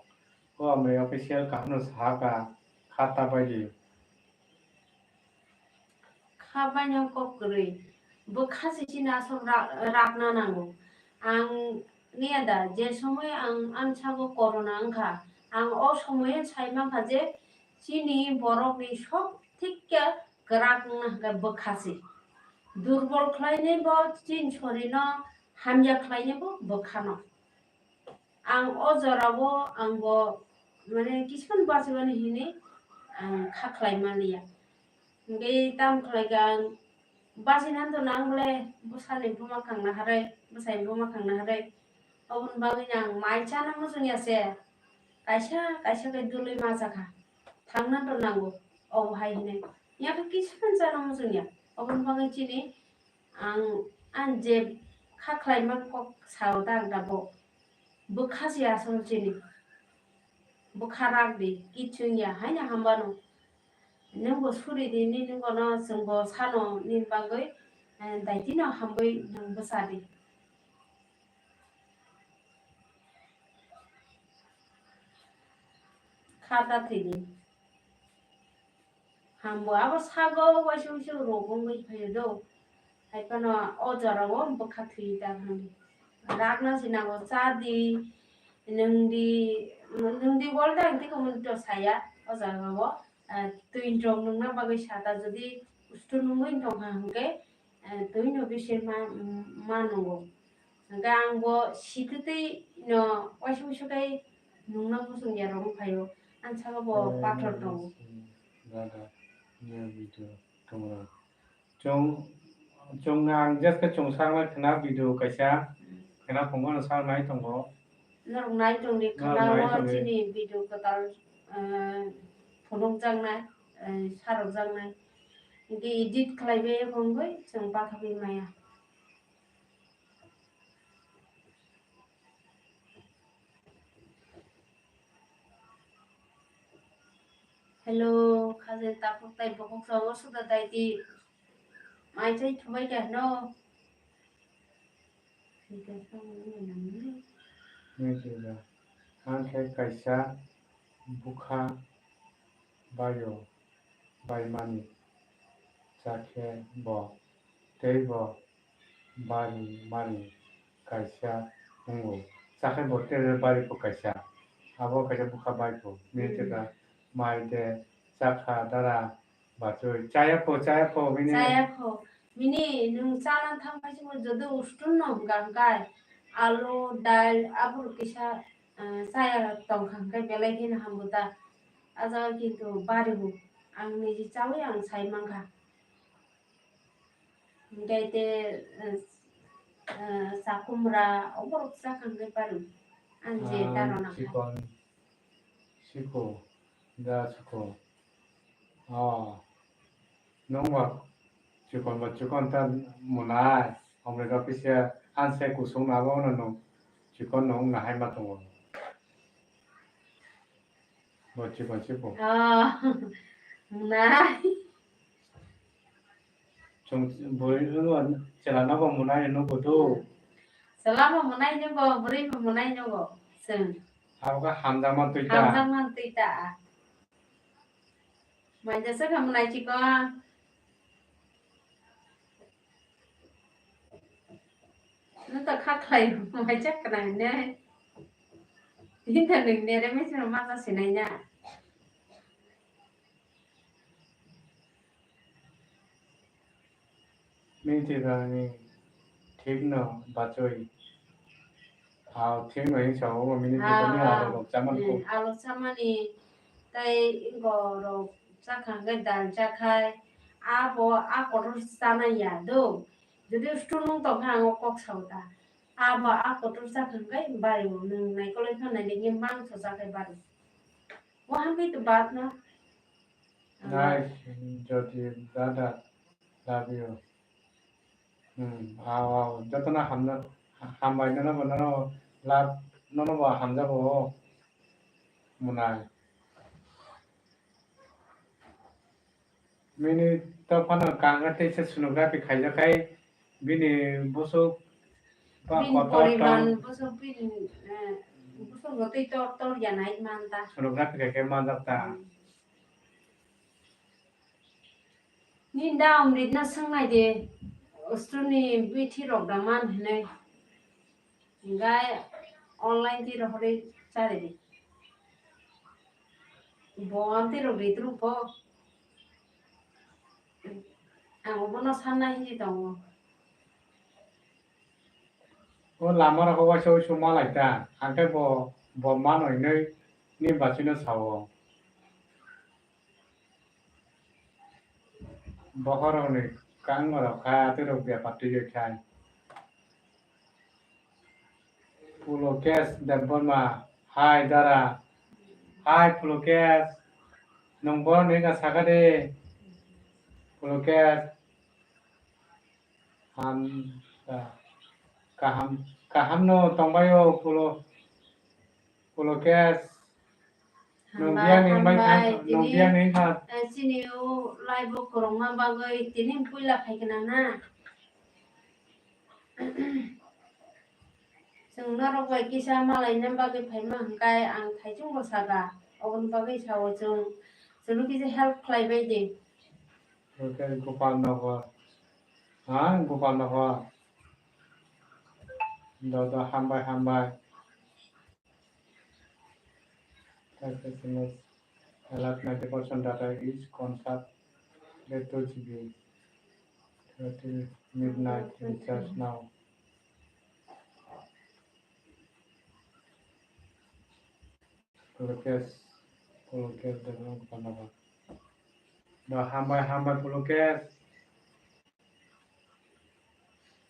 O amri official kaham no saka khata bai di. Kha baino kok kwrwi. Bwkha se chini aswk ra-, rakna nango. Ang niya da, je somoy ang ansago corona wngkha, ang o somoyo sai mankha je chini borokni sob thik khe kwrak wngna hwnkhe bwkha se. Durbol khlainai bo chini sorino, hamya khlainai bo bwkhano. Ang o jorao ang bo mane kisu bachimani hinwi ang kha khlai maliya. Hingke tam khlai kha ang bachina to nang bole bwsani buma khangna harwi, bwsai buma khangna harwi. Oboni bagwi ang mai chana muchungya se kaisa kaisa khe dului ma chakha thangna to nango obo hai hinwi. Yakhe kisu chana muchungya oboni bagwi chini Ang, ang je kha khlaima kok sao ta ang tabuk. Bwkha se asol chini. Bwkha rak di, kiching ya, haino hambano. Nwng bo suri di, nini bono chwng bo sano, nini bagwi, eh, daitino hambai nwng bwsa di. Kha ta thwi di. Hambo abo sago waisa waisa rok wngwi phaio do. Hai phano o jora o bwkha thwi ta hwnwi. Rakna se nango cha di, nwng di, nwng di bol da ang tei khe hwn to saya o jaga o, ah, twi rok nwngna bagwi sa ta jodi ustu nungwi tong kha hwnkhe, eh, twi no bisi ma, ma nungo. Hwnkhe ang bo sititwi no waisa waisa khe nungna muchung ya rok wng phaio. Ang saka bo pathor tongo. Dada, new video tongo. Chwng, chwng ang just khe chwng saknai khna video kaisa, khna phungo no saknai tongo. Norok nai tongdi, khna o chini video kwtal, eh, phunukjaknai, eh, sarokjaknai. Hwnkhe edit khlaiwi wngwi chwng pathogwi maya. Hello, khajai takhuk tai bokhok chwng o suda dai di. Mai chai thubai khe hwno. Ang khe kaisa bwkha baio baimani, chakhe bo tei bo bari mani kaisa wngo. Chakhe bo tei bari bo kaisa. Abo kaisa bwkha bai pho. Nini chwkha mai de chakha dara bachoi. Chaya pho, chaya pho, bini. Chaya pho. Bini nwng chana thang pai simo jodo ustun no hwnkha hwnkhe alu, dal, aboro kisa, ah, chaya tongkha hwnkhe belai kheno hambo ta. A jaga kintu bari bo. Ang niji chawi ang sai mankha. Hingke te, eh, eh, sakumra, oborok chakang de paru. Ang je ah, taro na chikon, siko, da siko. Oh, nungba chikon ba chikon ta munai, omrega pisia, ang se kusung na bo no nung, chikon nung na hai ma tongo. Bo chikon chipo. Oh, munai. Chwng bwrwi no chwla no bo munai no bo do. Chwla bo munai no bo, bwrwi bo munai no bo. Chwng. Abo khe hamjakma twi ta. Hamjakma twi ta. Mai jesa kha munai chikon. Nwng ta kha khlai mai chak kana ne. Hinta nwng ne re mai chwng ma sa sinai na. Nini thikni thikno bachoi. Aw thikno hinsa obo nini thikni alu rok chamani kok. Alu chamani tei ingo rok chakhang khe dal chakhai. Abo a kotor chanai ya do. Jodi stunung tongkha ang o kok sao ta. Abo a kotor chakhang khe bari o nwng naikolwi phanai nini mangso chakhai bari. Wahan bai to baat na. Nice, Jyoti, brother, love you. Hmm, aw, aw, jotono hamna, Hambai nono bo, nono lab nono bo hamjago o. Munai. Bini to phano kanga teisa sonography khaijak khai bini bwswk ba Bini kotor poriman tong. Bwswk bini, eh, bwswk no twi tor tor ya nai man ta. Sonography khai khe manjak ta. Hmm. Nini da Amrit no swngnai de, ostro ni bithi rok da man hinui. Hinkhe online twi rohorwi chari di. Bo amtwi rok ri tru po. Ang bono sanna hinwi tongo. O lama rogo waisa waisa malai ta, hwnkhe bo, bo mano hinui ni bachino sao. Bokhorokni kango rok kha, atwi rok bepar twi khai. Pulokesh Debbarma, hai dara, hai Pulokesh, nwng borok ni wngkha sakha de, Pulokesh, ham, kaham, kaham no tongbai o Pulo, Pulokesh. Nung Hambai, biang ni bai hambai, kha, nung tini, biang ni kha. Eh, chini o live o kwrwngma bagwi tini puila phai khna na. Chwng norok bai kisa malaina bagwi phaima hwnkhe ang thaichung bo saka. Oboni bagwi sao chwng, chwngno kisa help khlai bai di. Okay, Gopal Nagar. Ha, Gopal Nagar. Do, do, hambai, hambai. Text S M S alert ninety percent data is consumed. Let two G B. Thirty midnight recharge now. Pulokesh, Pulokesh, Debbarma, Gopal Nagar. Da hambai, hambai, Pulokesh.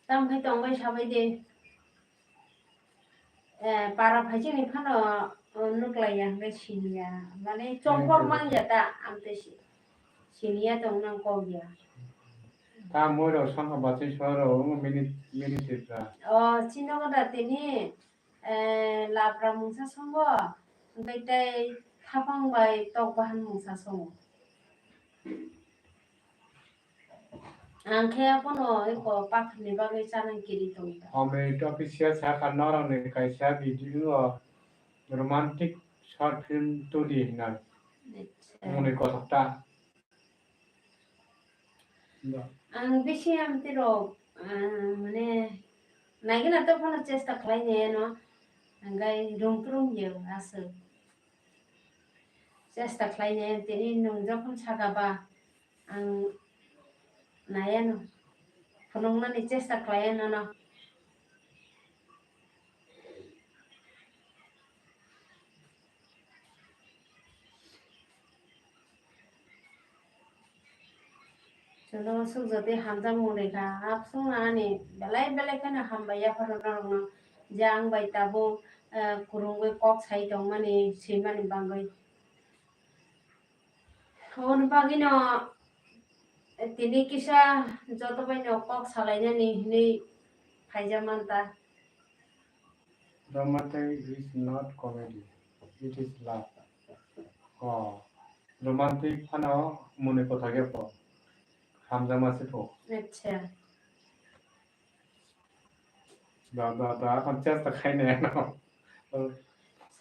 Tamo khe tongbai sabai de. Eh, para phaisingni phano, oh, nuklaiya hwnkhe siniya. Mane chongkhor manya ta, ang tei si-, siniya tong nang kok ya. Ta moi rok songkha bachai soro, omo mini, mini tipra. Oh, chino da tini, eh, lapra mungsa songo, hwnkhe tei thapang bai tok bahan mungsa songo. Ang khe abono eko pathorni bagwi chanang kiri tongkha. Omrit official sakha norokni kaisa video o romantic short film tuli hinwi. Acha. Mwnwi kothok ta. Ang bisi amtwi rok, ah, mane naigwna to phano chesta khlai nai ano. Hwnkhe rung tung ya aswk. Chesta khlai nai tini nwng jokhon saka ba. Ang naiya no. Phunuknani chesta khlaiya nono. Chwngno swkjagwi hamjakmung rwkha. Abswkno ani belai belai kheno hambai yapharo norokno, je ang bai tabuk, eh, kwrwngwi kok sai tongmani, swimani bagwi. Oboni bagwino tini kisa joto baino kok salainani hinwi phaijak manta. Romantic is not comedy, it is love. Oh, romantic phano mwnwi kothok ya pho. Hamjakma se pho. Acha. Da, da, da, akhon chesta khai nai ano.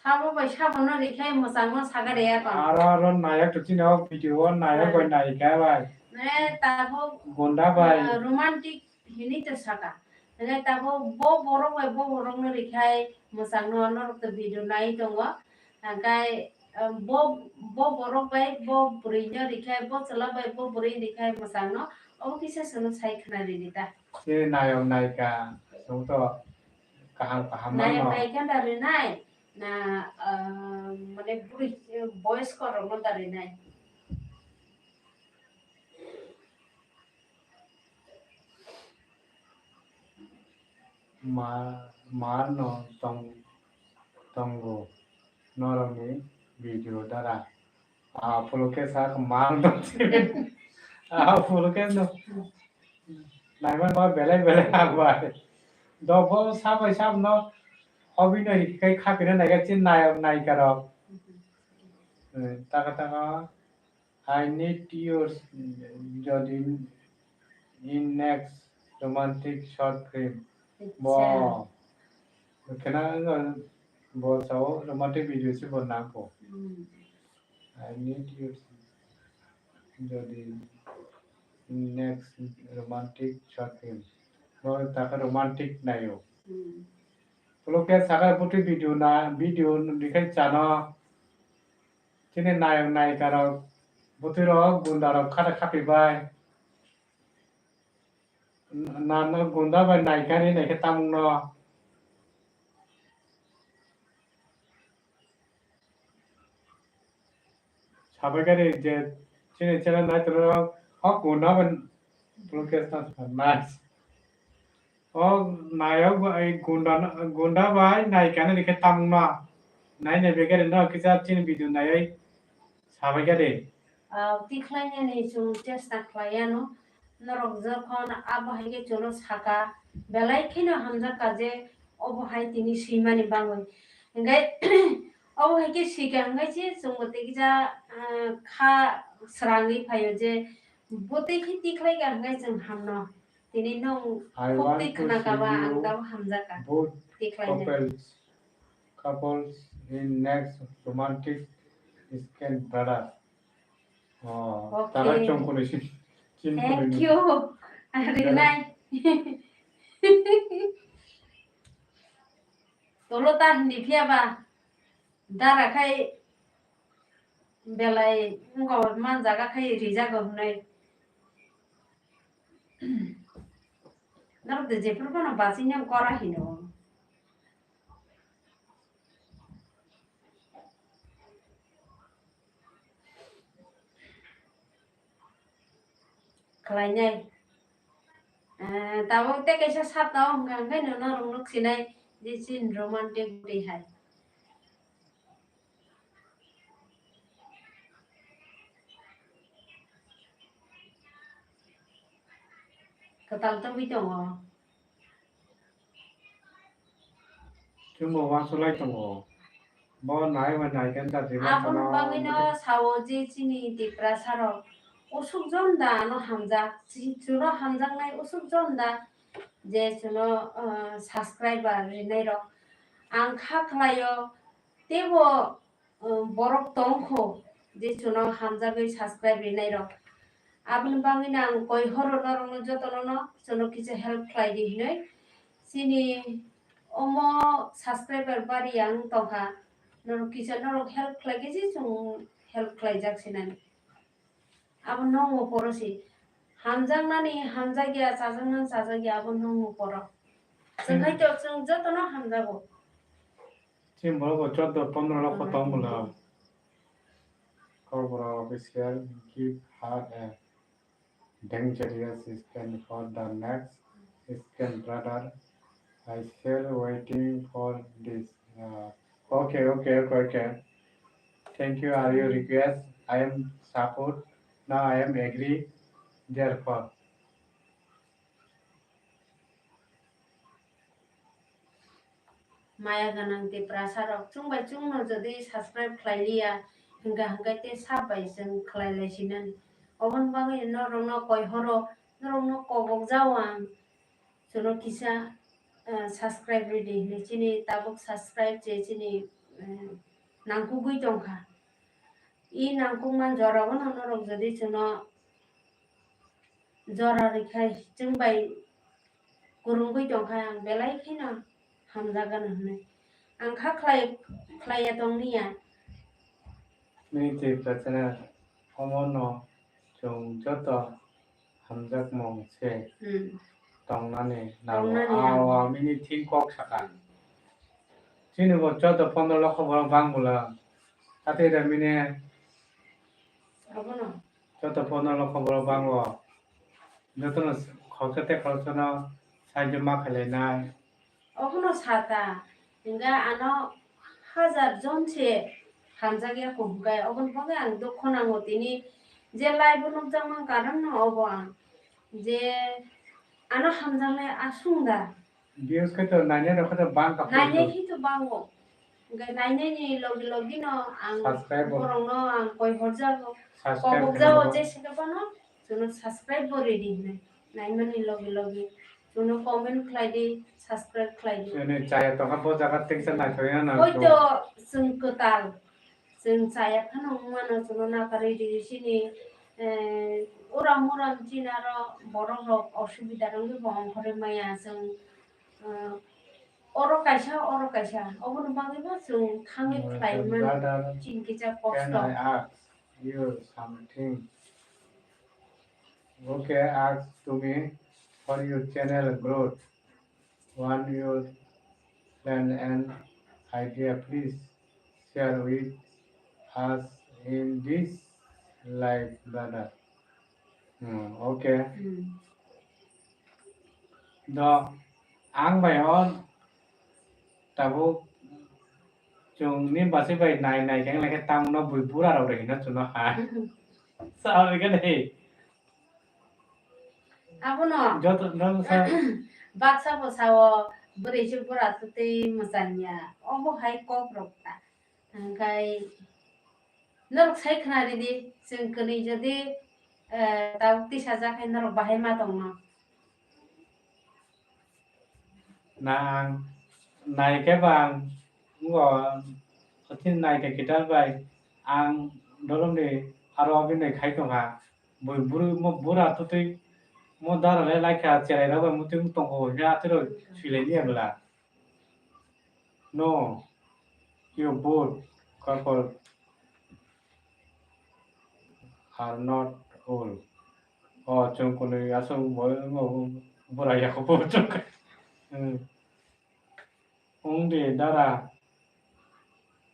Sabo bai sabo no rikhe mwchangno saga de akhon. Aro, aro nayak to chini o video o nayak bai naika bai. Mane tabo, gunda bai. Ah, romantic hinwi to saka. Mane tabo bo borok bai bo borok no rikhai mwchangno norok to video nai tongo. Hwnkhe, ah, bo, bo borok bai bo bwrwi no rikhai, bo chwla bai bo bwrwi rikhai mwchangno. Obo kisa chwngno sai khna rini ta. Chini nayok nayika chwng to kaham kaham nayok mano. Nayika da rinai na, ah, mane buri, boyos korokno da rinai. Ma, ma no tong, tongo norokni video dara. Ah, Pulokesh sak mal dong. Ah, Pulokesh no. Naiman ba belai belai ang bai. Dobo sabai sabno obinoi kai khapina naiga chin nayok naika rok. Eh, taka taka, I need your jodi in next romantic short film. Bo. Acha. Kena wngkha bo sao romantic video se bo nangkho. Hmm. I need your jodi next romantic short film. Bo taka romantic nayo. Hmm. Polo khe saka butwi video na, video dikhai chano. Chini nayok nayika rok butwi rok gunda rok khata khapi bai. Na no gunda bai naikani naikhe tamung no. Sabai kari je chini channel nai toro o gunda bai blockage ta nice. O nayok bai gunda gunda bai naikani rikhe tamung no. Nai nai begari no kisa chini video nai sabai kari. Ah, tikhlainani chwng chesta khlaiya no. Norok jokhon abo hai khe chwlo saka, belai kheno hamjakka je obo hai tini swimani bagwi. Hinkhe obo hai khe swikha hinkhe se chwngbo tei kisa, ah, kha srangwi phaio je bo tei khe tikhlaikha hinkhe chwng hamno. Tini nwng I khok want twi to khna see kaba ang you tabo hamjakka. Both tikhlainani. Couples, couples in next romantic scene, brother. Oh, okay. Tara chongkuni si, chin kuni. Thank you. Rinai. Tolo ta hindi phiya ba. Dara khai belai wngkha man jaga khai rijago hwnwi. Norok de jephuru phano basing yang kora hino. Khlainai. Eh, tabuk tei kaisa sat tongo, hwnkha hwnkhe no norok nuk sinai je chini romantic twi hai. Kwtal tongwi tongo. Chwngbo uansuk lai tongo. Bo nai bai nai khe da jima. Aboni bagwino sao je chini Tiprasa rok usuk jon da ano hamjak, chi-, chuno hamjaknai usuk jon da je chuno, ah, subscriber rinai rok. Ang kha khlaio teibo um, borok tongkho je chuno hamjagwi subscribe rinai rok. Aboni bagwi no ang koi horo norokno jotono no chuno kisa help khlai di hinwi. Chini omo subscriber bari ang tongkha. Norok kisa norok help khlai khe je chwng help khlaijak sinani. Abo nongmo poro si. Hamjaknani hamjakya, chajaknani chajakya, abo nongmo poro. Chwng khai to chwng jotono hamjago. Chini borok bo chordo pondro lokho tong bwla. Kokborok official give her a dangerous scan for the next scan, brother. I still waiting for this. Uh, okay, okay, okay, okay. Thank you, are you request? I am support. Now I am agree. Therefore. Maya gwnang Tiprasa rok chwng bai chwng no jodi subscribe khlai liya, hwnkha hwnkhe tei sab bai chwng khlai lai sinani. Oboni bagwi norokno koi horo, norokno kobok jao ang. Chuno kisa, eh, subscribe rwdi hinwi chini tabuk subscribe je chini, eh, nangkukgwi tongkha. I nangkukma jorao no norok jodi chuno jora rwkhai chwng bai kwrwngwi tongkha ang belai kheno hamjakgano hinwi. Ang kha khlai, khlaiya tongniya. Nini twi prachana omono chwng joto hamjakmung se Hmm. tongnani nango. Tongnani nango. Awa mini thing kok sakha. Chini bo chordo pondro lokho borok bang bwla. Atwi da mini Abono. Joto phone no khobor bango. Joto no khoroksa tei khoroksa no sahajyo ma khlai nai. Obono sata, hingga ano hajar jon se hamjak ya ko hingga obono bagwi ang dukho nango tini je live o nukjakmani karon no obo ang je ano hamjaknai aswk da. Views khe to nainai rok khe to bang ka phai Nainai to. Khe to bango. Hwnkhe nainai ni logi logi no ang Subscribe bo. Borok no ang koi horjago. Subscribe Kobok khe jago bo. Je se khe bono chwngno subscribe bo ready hinwi. Naimani logi logi chwngno comment khlai di, subscribe khlai di. Chwngni chaya tongkha bo jaga teksa naithok ya na Hoi to. To chwng kwtal. Chwng chaya phano wngmano chwngno nakarwi di chini, eh, uram uram chini aro borok rok osubida wngwi bo ongkhorwi maya chwng, eh, oro kaisa, oro kaisa, oboni bagwi bo chwng thangwi Brother, khlai man brother, chini kisa can kosto. I ask you something? Okay, ask to me for your channel growth. Want your plan and idea, please share with us in this live, brother. Hmm, okay. Hmm. Do, ang bai on tabuk chwng ni basi bai nai nai khe nai khe tamo no bui bura rok de hino chwngno ha. Sa oi khe nei. Abono Joto no sa baksa bo sao bwrwi se bura twi mwchangya. Obo hai kok rok ta. Hwnkhe norok sai khna ridi, chwng kwnwi jodi, eh, tabuk tisa jak hai norok bahai ma tongno. Na ang nai khe ba ang ngo, hothin nai khe kital bai ang dolong ni aro abini khai tongkha. Bui buru mo bura tutui mo dara le laikha cherai rok bai mutui tongkho hwnkhe atwrok swilai liya bwla. No, you both couple are not old. O chwng kwnwi aswk bo, bo, bura yakho bo chwng. Hmm. Wng di dara.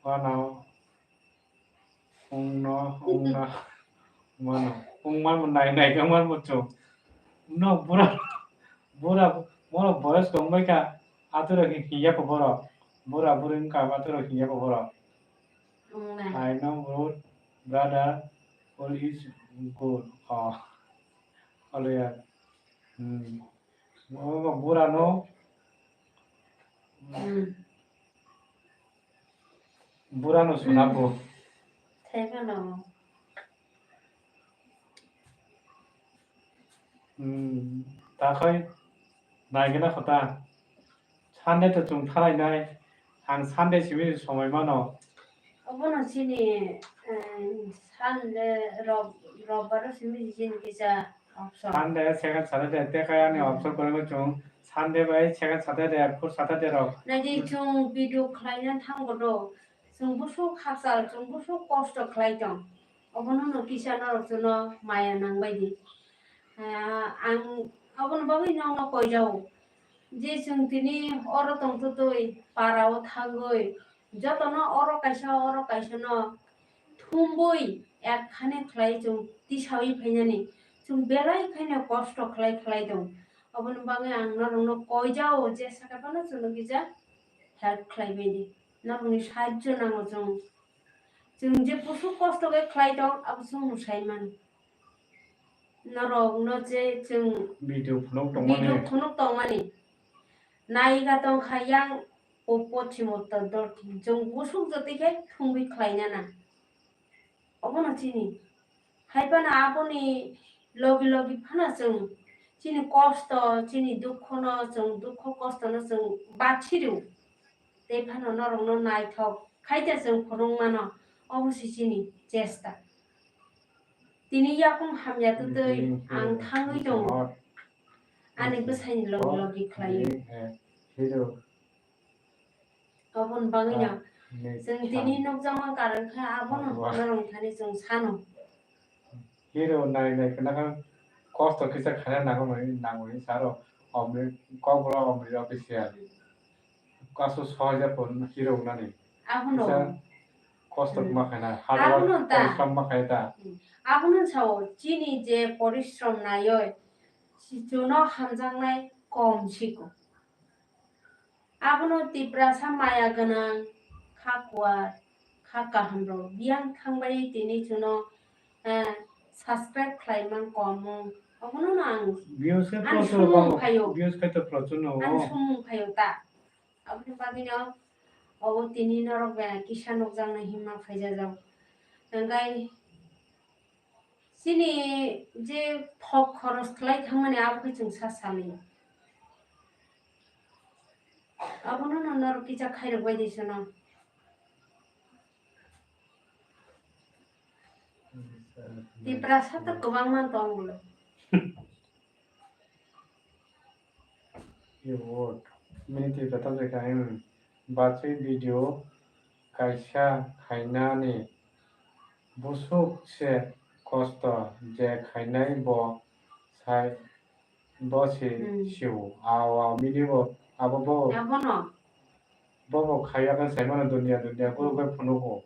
Wano. Wngno, wngno, mano, wngmano, nai, nai, wngmano chwng. No, bura, bura, bono boyos tongbaikha, aturok hiya kho borok. Bura, buri wngkha, aturok hiya kho borok. Wngna. I know, bro, brother, all is good. Oh, all ya. Hmm. Bo bura no. Hmm. Bura no suna bo. Thaiba no. Hmm. Ta khai nai gana khota. Sunday to chwng thalai nai. Ang Sunday simi somoi mano. Obono chini, eh, Sunday, rob-, robbaro simi chini kisa option. Sunday, second Saturday, te kaya ni Hmm. option kore mo chwng. Sunday bai second Saturday, fourth Saturday rok. Naidi chwng video khlaina thangbo do. Chwng busuk khakchal, chwng busuk kosto khlai tong. Obono no kisa norok chwngno maya nang bai di. Ah, ang obono bagwi nokno koijao. Je chwng tini oro tongtwtwi, parao thangwi, jotono oro kaisa, oro kaisano thumbwi, ekkhane khlai chwng tisawi phainani, chwng belai khaino kosto khlai khlai tong. Oboni bagwi ang norokno koijao, je sakha phano chwngno kisa help khlai bai di. Norokni sahajjo nango chwng. Chwng je busuk kosto khe khlai tong, abo chwng mwsai mano. Norokno je chwng Video phunuk tongmani. Video phunuk tongmani. Naika tongkha yang popo chimotto dorthi. Chwng busuk jotoi khe thumwi khlaina na. Obono chini. Hai phano aboni logi logi phano chwng chini kosto, chini dukhono, chwng dukho kostono chwng bachiru. Tei phano norokno naithok khaita chwng phunuk mano, obo se chini chesta. Tini yakung hamya twtwi ang thangwi tongo. Ani bwsaini logi logi khlaiwi. Oboni bagwino chwng tini nukjakma karon khe abono norok thani chwng sano. Hero nai nai khna khe kosto kisa khaina nango nai, nango hinwi sa rok. Omni kokborok omni official. Kasu sohor ya pon hero wngnani. Abono. Kisa kosto Hmm. ma khaina, hard work Abono ta. Porishrom ma khaina ta. Hmm. Abono sao, chini je porishrom naioi, si-, chuno hamjaknai kom siko. Abono Tiprasa maya gwnang, kha kuar, kha kaham rok biyang thangbai tini chuno, eh, subscribe khlai man kom mung, Omono no ang views khe ani prochur sumung bango. Phaio. Views khe to prochur no. Ani sumung phaio ta. Aboni bagwi no obo tini norok bai kisa nukjaknai himma phaijajak. Hwnkhai chini je thok khoros khlai thangmani abo khe chwng sa saliya. Abono no norok kisa khairok bai di sono. Tiprasa to kwbangma tong bwle. Your word. Mini Tiprasa to lekha, hmm. Bachwi video kaisa khainani busuk se kosto je khainai bo sai Bo se Hmm. sio, ao, ao, mini bo, abo bo, Abono. Bo bo khaya khe sai mano dunia, dunia, bo khe phunugo.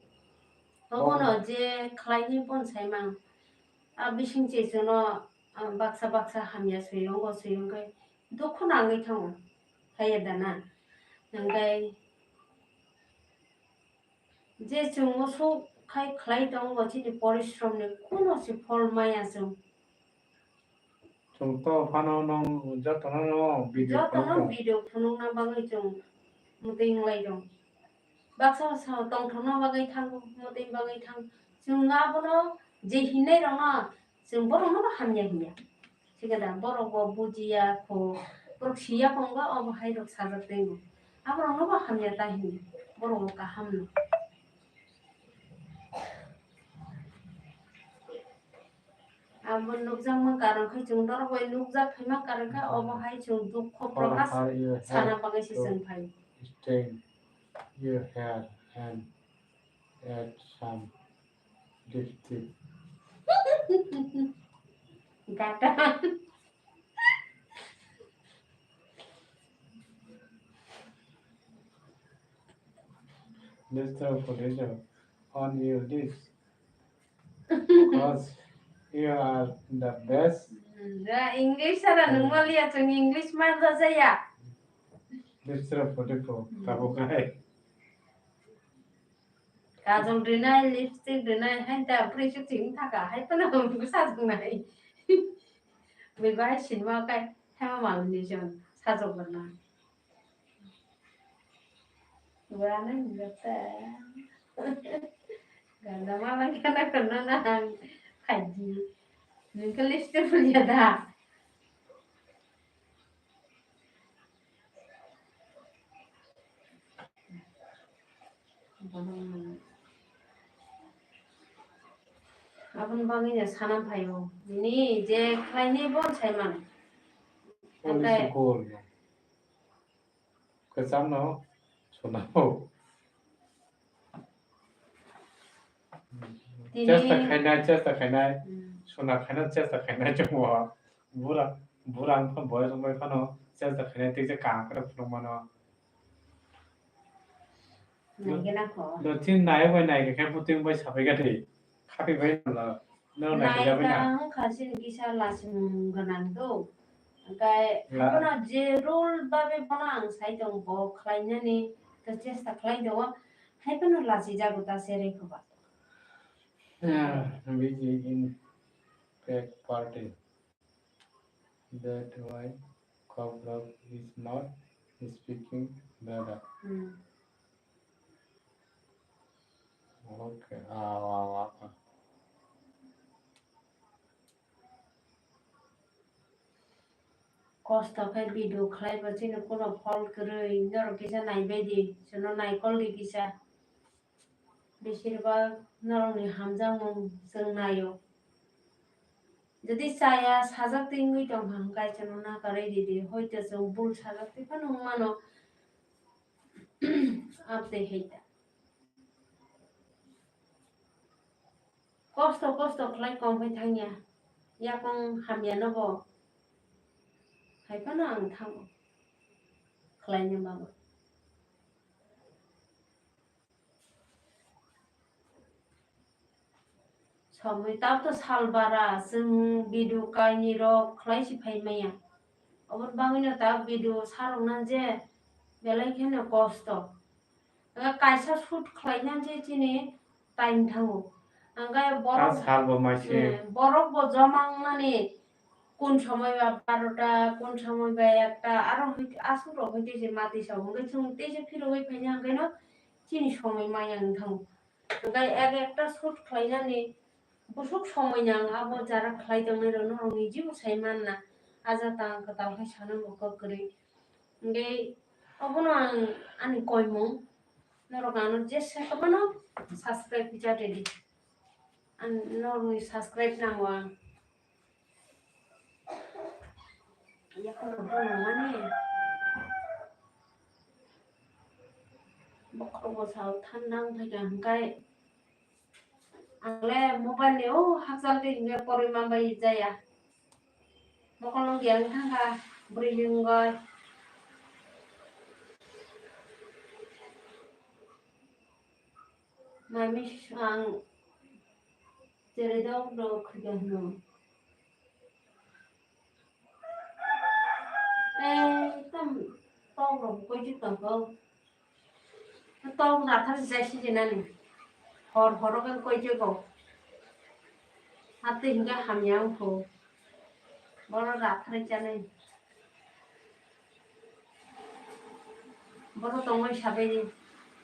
Abono je khlaini bon sai mang. A bising che chuno, ah, baksa, baksa hamya sui, ongo sui, ongo dukhu nangwi thango. Haiya dana. Nangkai Je chwng musu khai khlai tongo, chini porishrom ni kuno se phol maya chwng. Chwng to phano nwng jotono no video Jotono phunukgo. Video phunukna bagwi chwng mwtwi wnglai tongo. Baksa baksa tongthokna bagwi thango, mwtwi bagwi thango. Chwng abono je hinai rokno chwng borokno bo hamya hinya. Thikada borok bo bujiya kho, borok siya kho wngkha, obo hai rok sajak tei bo. Aborok no bo hamya ta hini, borok bo kaham no. Abo nukjakma karon khe chwng norok bai nukjak phaima karon khe obo hai chwng dukho Or prokash are you sana have bagwi se to chwng phai. Stain your hair and add some lipstick. Gata. This the position on your lips. Cause you are the best. Ja English sara nungmaliya chwng English manjajaya. This the beautiful. Tabuk hai. Kajol rinai, lipstick rinai, hai ta bwrwi se thwng thaka, hai phano bwsa thwngnai. Bwrwi bai sinma kai, hai ma malni jon, sajok barna. Gura nai hinjak ta. Ganda mala gana kana na ang khaji. Nungkhe lipstick pulia da. Aboni bagwi no sana phaio. Nini je khlaini bo sai mano. Police Nakai call no. Kwcham no suna o. Tini Chesta khainai, chesta khainai. Hmm. Suna khainai, chesta khainai chwngmo. Bura, bura ang phano boyar wngbai phano chesta khainai tei je kaham khe phunuk mano. Naigena kho. Do tin nai bai nai khe buting bai sabai ga thei. Khapi bai no la. No nai khe jabai na. Naikha wngkha chini kisa lachimung gwnang do. Hwnkhe La- abono je rule babe bono ang sai tongo bo khlainani to chesta khlai tongo. Hai phano lachijago ta cherai kho ba. Ah, busy in fact party. That why Kokborok is not speaking Dada. Hmm. Okay. Ah, ah, ah, ah. Kosto khe video khlai bo chini kuno phol kwrwi, norok kisa naibai di, chwngno naikol di kisa. Besirbak norokni hamjakmung chwng naio. Jodi chaya sajak twi wngwi tongkha hwnkhe chwngno nakarwi ridi, hoito chwng bul sajak twi phano wng mano. Amtwi hai ta. Kosto kosto khlai kong khai thangya, yakung hamya no bo hai phano ang thango khlaina bagwi. Somoi tabuk to sal bara, chwng video kainwi rok khlai si phai maya. Oboni bagwi no tabuk video sarok na je belai kheno kosto. Wngkha kaisa shoot khlai na je chini time thango. Wngkha borok, Ah, sal bo mai se. Eh, borok bo joma wngnani kun somoi ba barota, kun somoi ba ekta, aro hoi-, aswk rok hoi tei se mati sa hwnkhe chwng tei se phirogwi phaina hwnkhe no chini somoi maya wng thango. Hwnkhe ek ekta shoot khlainani bwswk somoi nang, abo jara khlai tongnai rok norok ni jibo sai manna. Aja tang kwtal khai sana bo kok kwrwi. Hwnkhe obono ang ani koimung, norok ano jesa kwbano subscribe pija ready. Ang norokni subscribe nango ang. Yakhwno bono mani bokhorok bwsao thanda wng phaikha hwnkhe ang le mobile ni o hakchal twi hwnkhe porwi manbai jaya. Mokol nung yang thangkha bwrwi ni wngwi. Mami ang cherai dok dok khaikha hwno. Ei tam tok rok koi jik tong kho. Tok nathar jai si jinani. Hor horo khe koi jik go. Hati hingga hamya wngkho. Boro rathar janai. Bono tongwi sabaidi.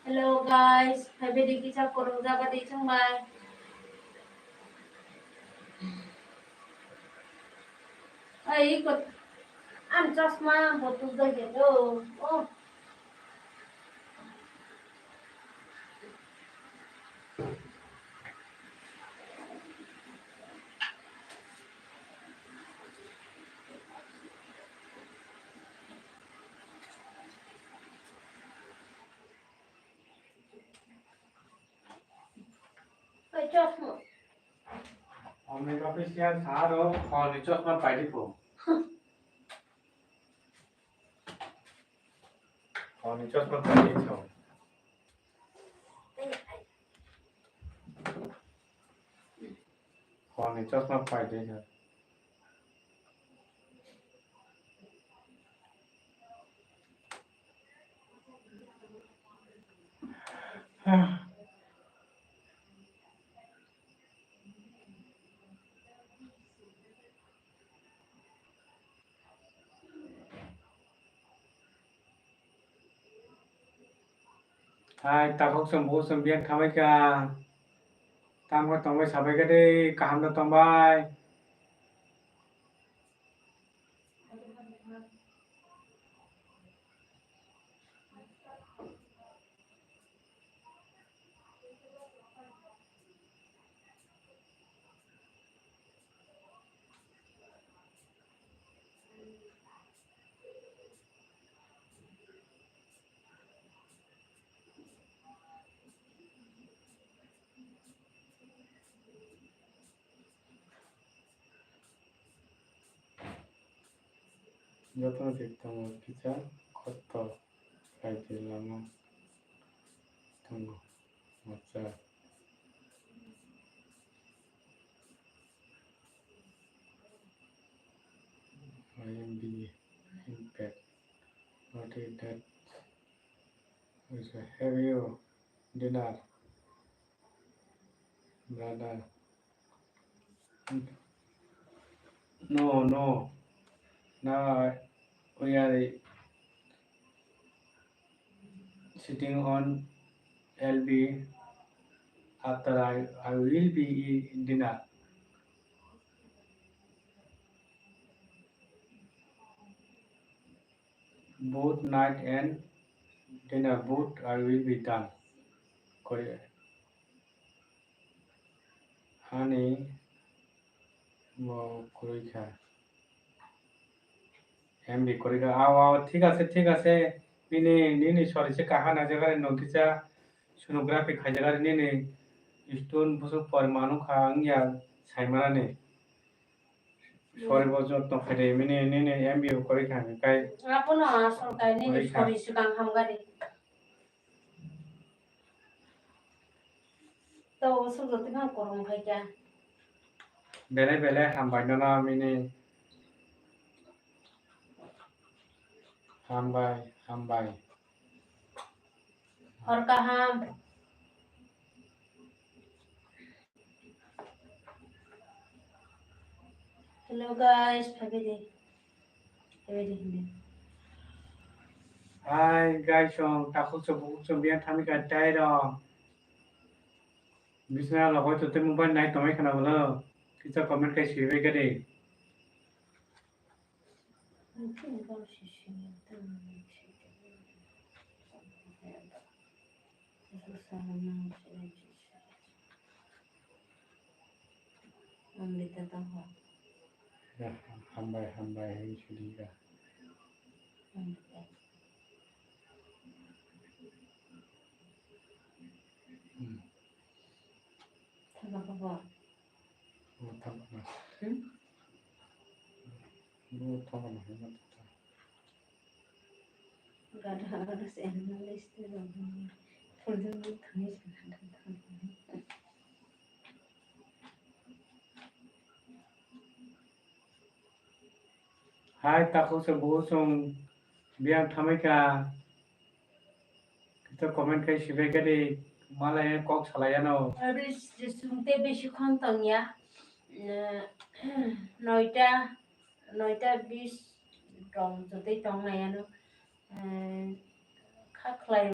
Hello guys, phaibadi kisa kwrwngjabadi chwngbai. Ai, iko, ani chosma bo tubjak ya do. Oh. Oi, chosma. Omni official saro khorni chosma paidi po. Khorni chosma paidi po. Khorni chosma paidi po. Hai, takhuk chwng bukhuk chwng biyang khamai kha. Tamo tongbai sabai kha de, kaham no tongbai. Jotono se tongo kisa kosto kaitor lama tongo. Acha. I M B impact. What is that? Is a heavy dinner, brother. No, no. Now I, we are sitting on L B after I, I will be eat dinner. Both night and dinner, both I will be done. Kore. Ani bo kwrwi kha. M B kwrwi kha. Aw, aw, thik ase, thik ase. Nini, nini sori se kaha naijak ari nokisa sonography khaijak ari nini stone bwswk pori manu kha wngya saimanani. Sori bo jotto khaide mini nini M B bo kwrwi kha hwnkai. Abono asol kai nini kwrwi kha. Sori swkang hamgari. To sujo tino korong khai kya. Bele bele hambai nono mini. Hambai, hambai. Hor kaham. Hello guys, phaibedi. Phaibedi hindi. Hi guys, song takhuk song bukhuk song biang thami ka tai rong. Bisna lo hoi to te mobile nai tomai khana bolo. Kita comment kai sui bai gade. Ya, hambai, hambai, hai sudi ka. Hmm. Thangkha ba? Bo thangkha na. Hmm? Bo thangkha na, hai ma thangkha. Gada, gada se analyst te ba. Thangkha na, thangkha na. Hai, takhuk se bo song biang thamai ka. Kita comment kai sibai gadi malai kok salai ano. Abis jesung te besi khon tong ya. Eh, noita, noita bis tong jotoi tong lai ano. Eh, kha khlai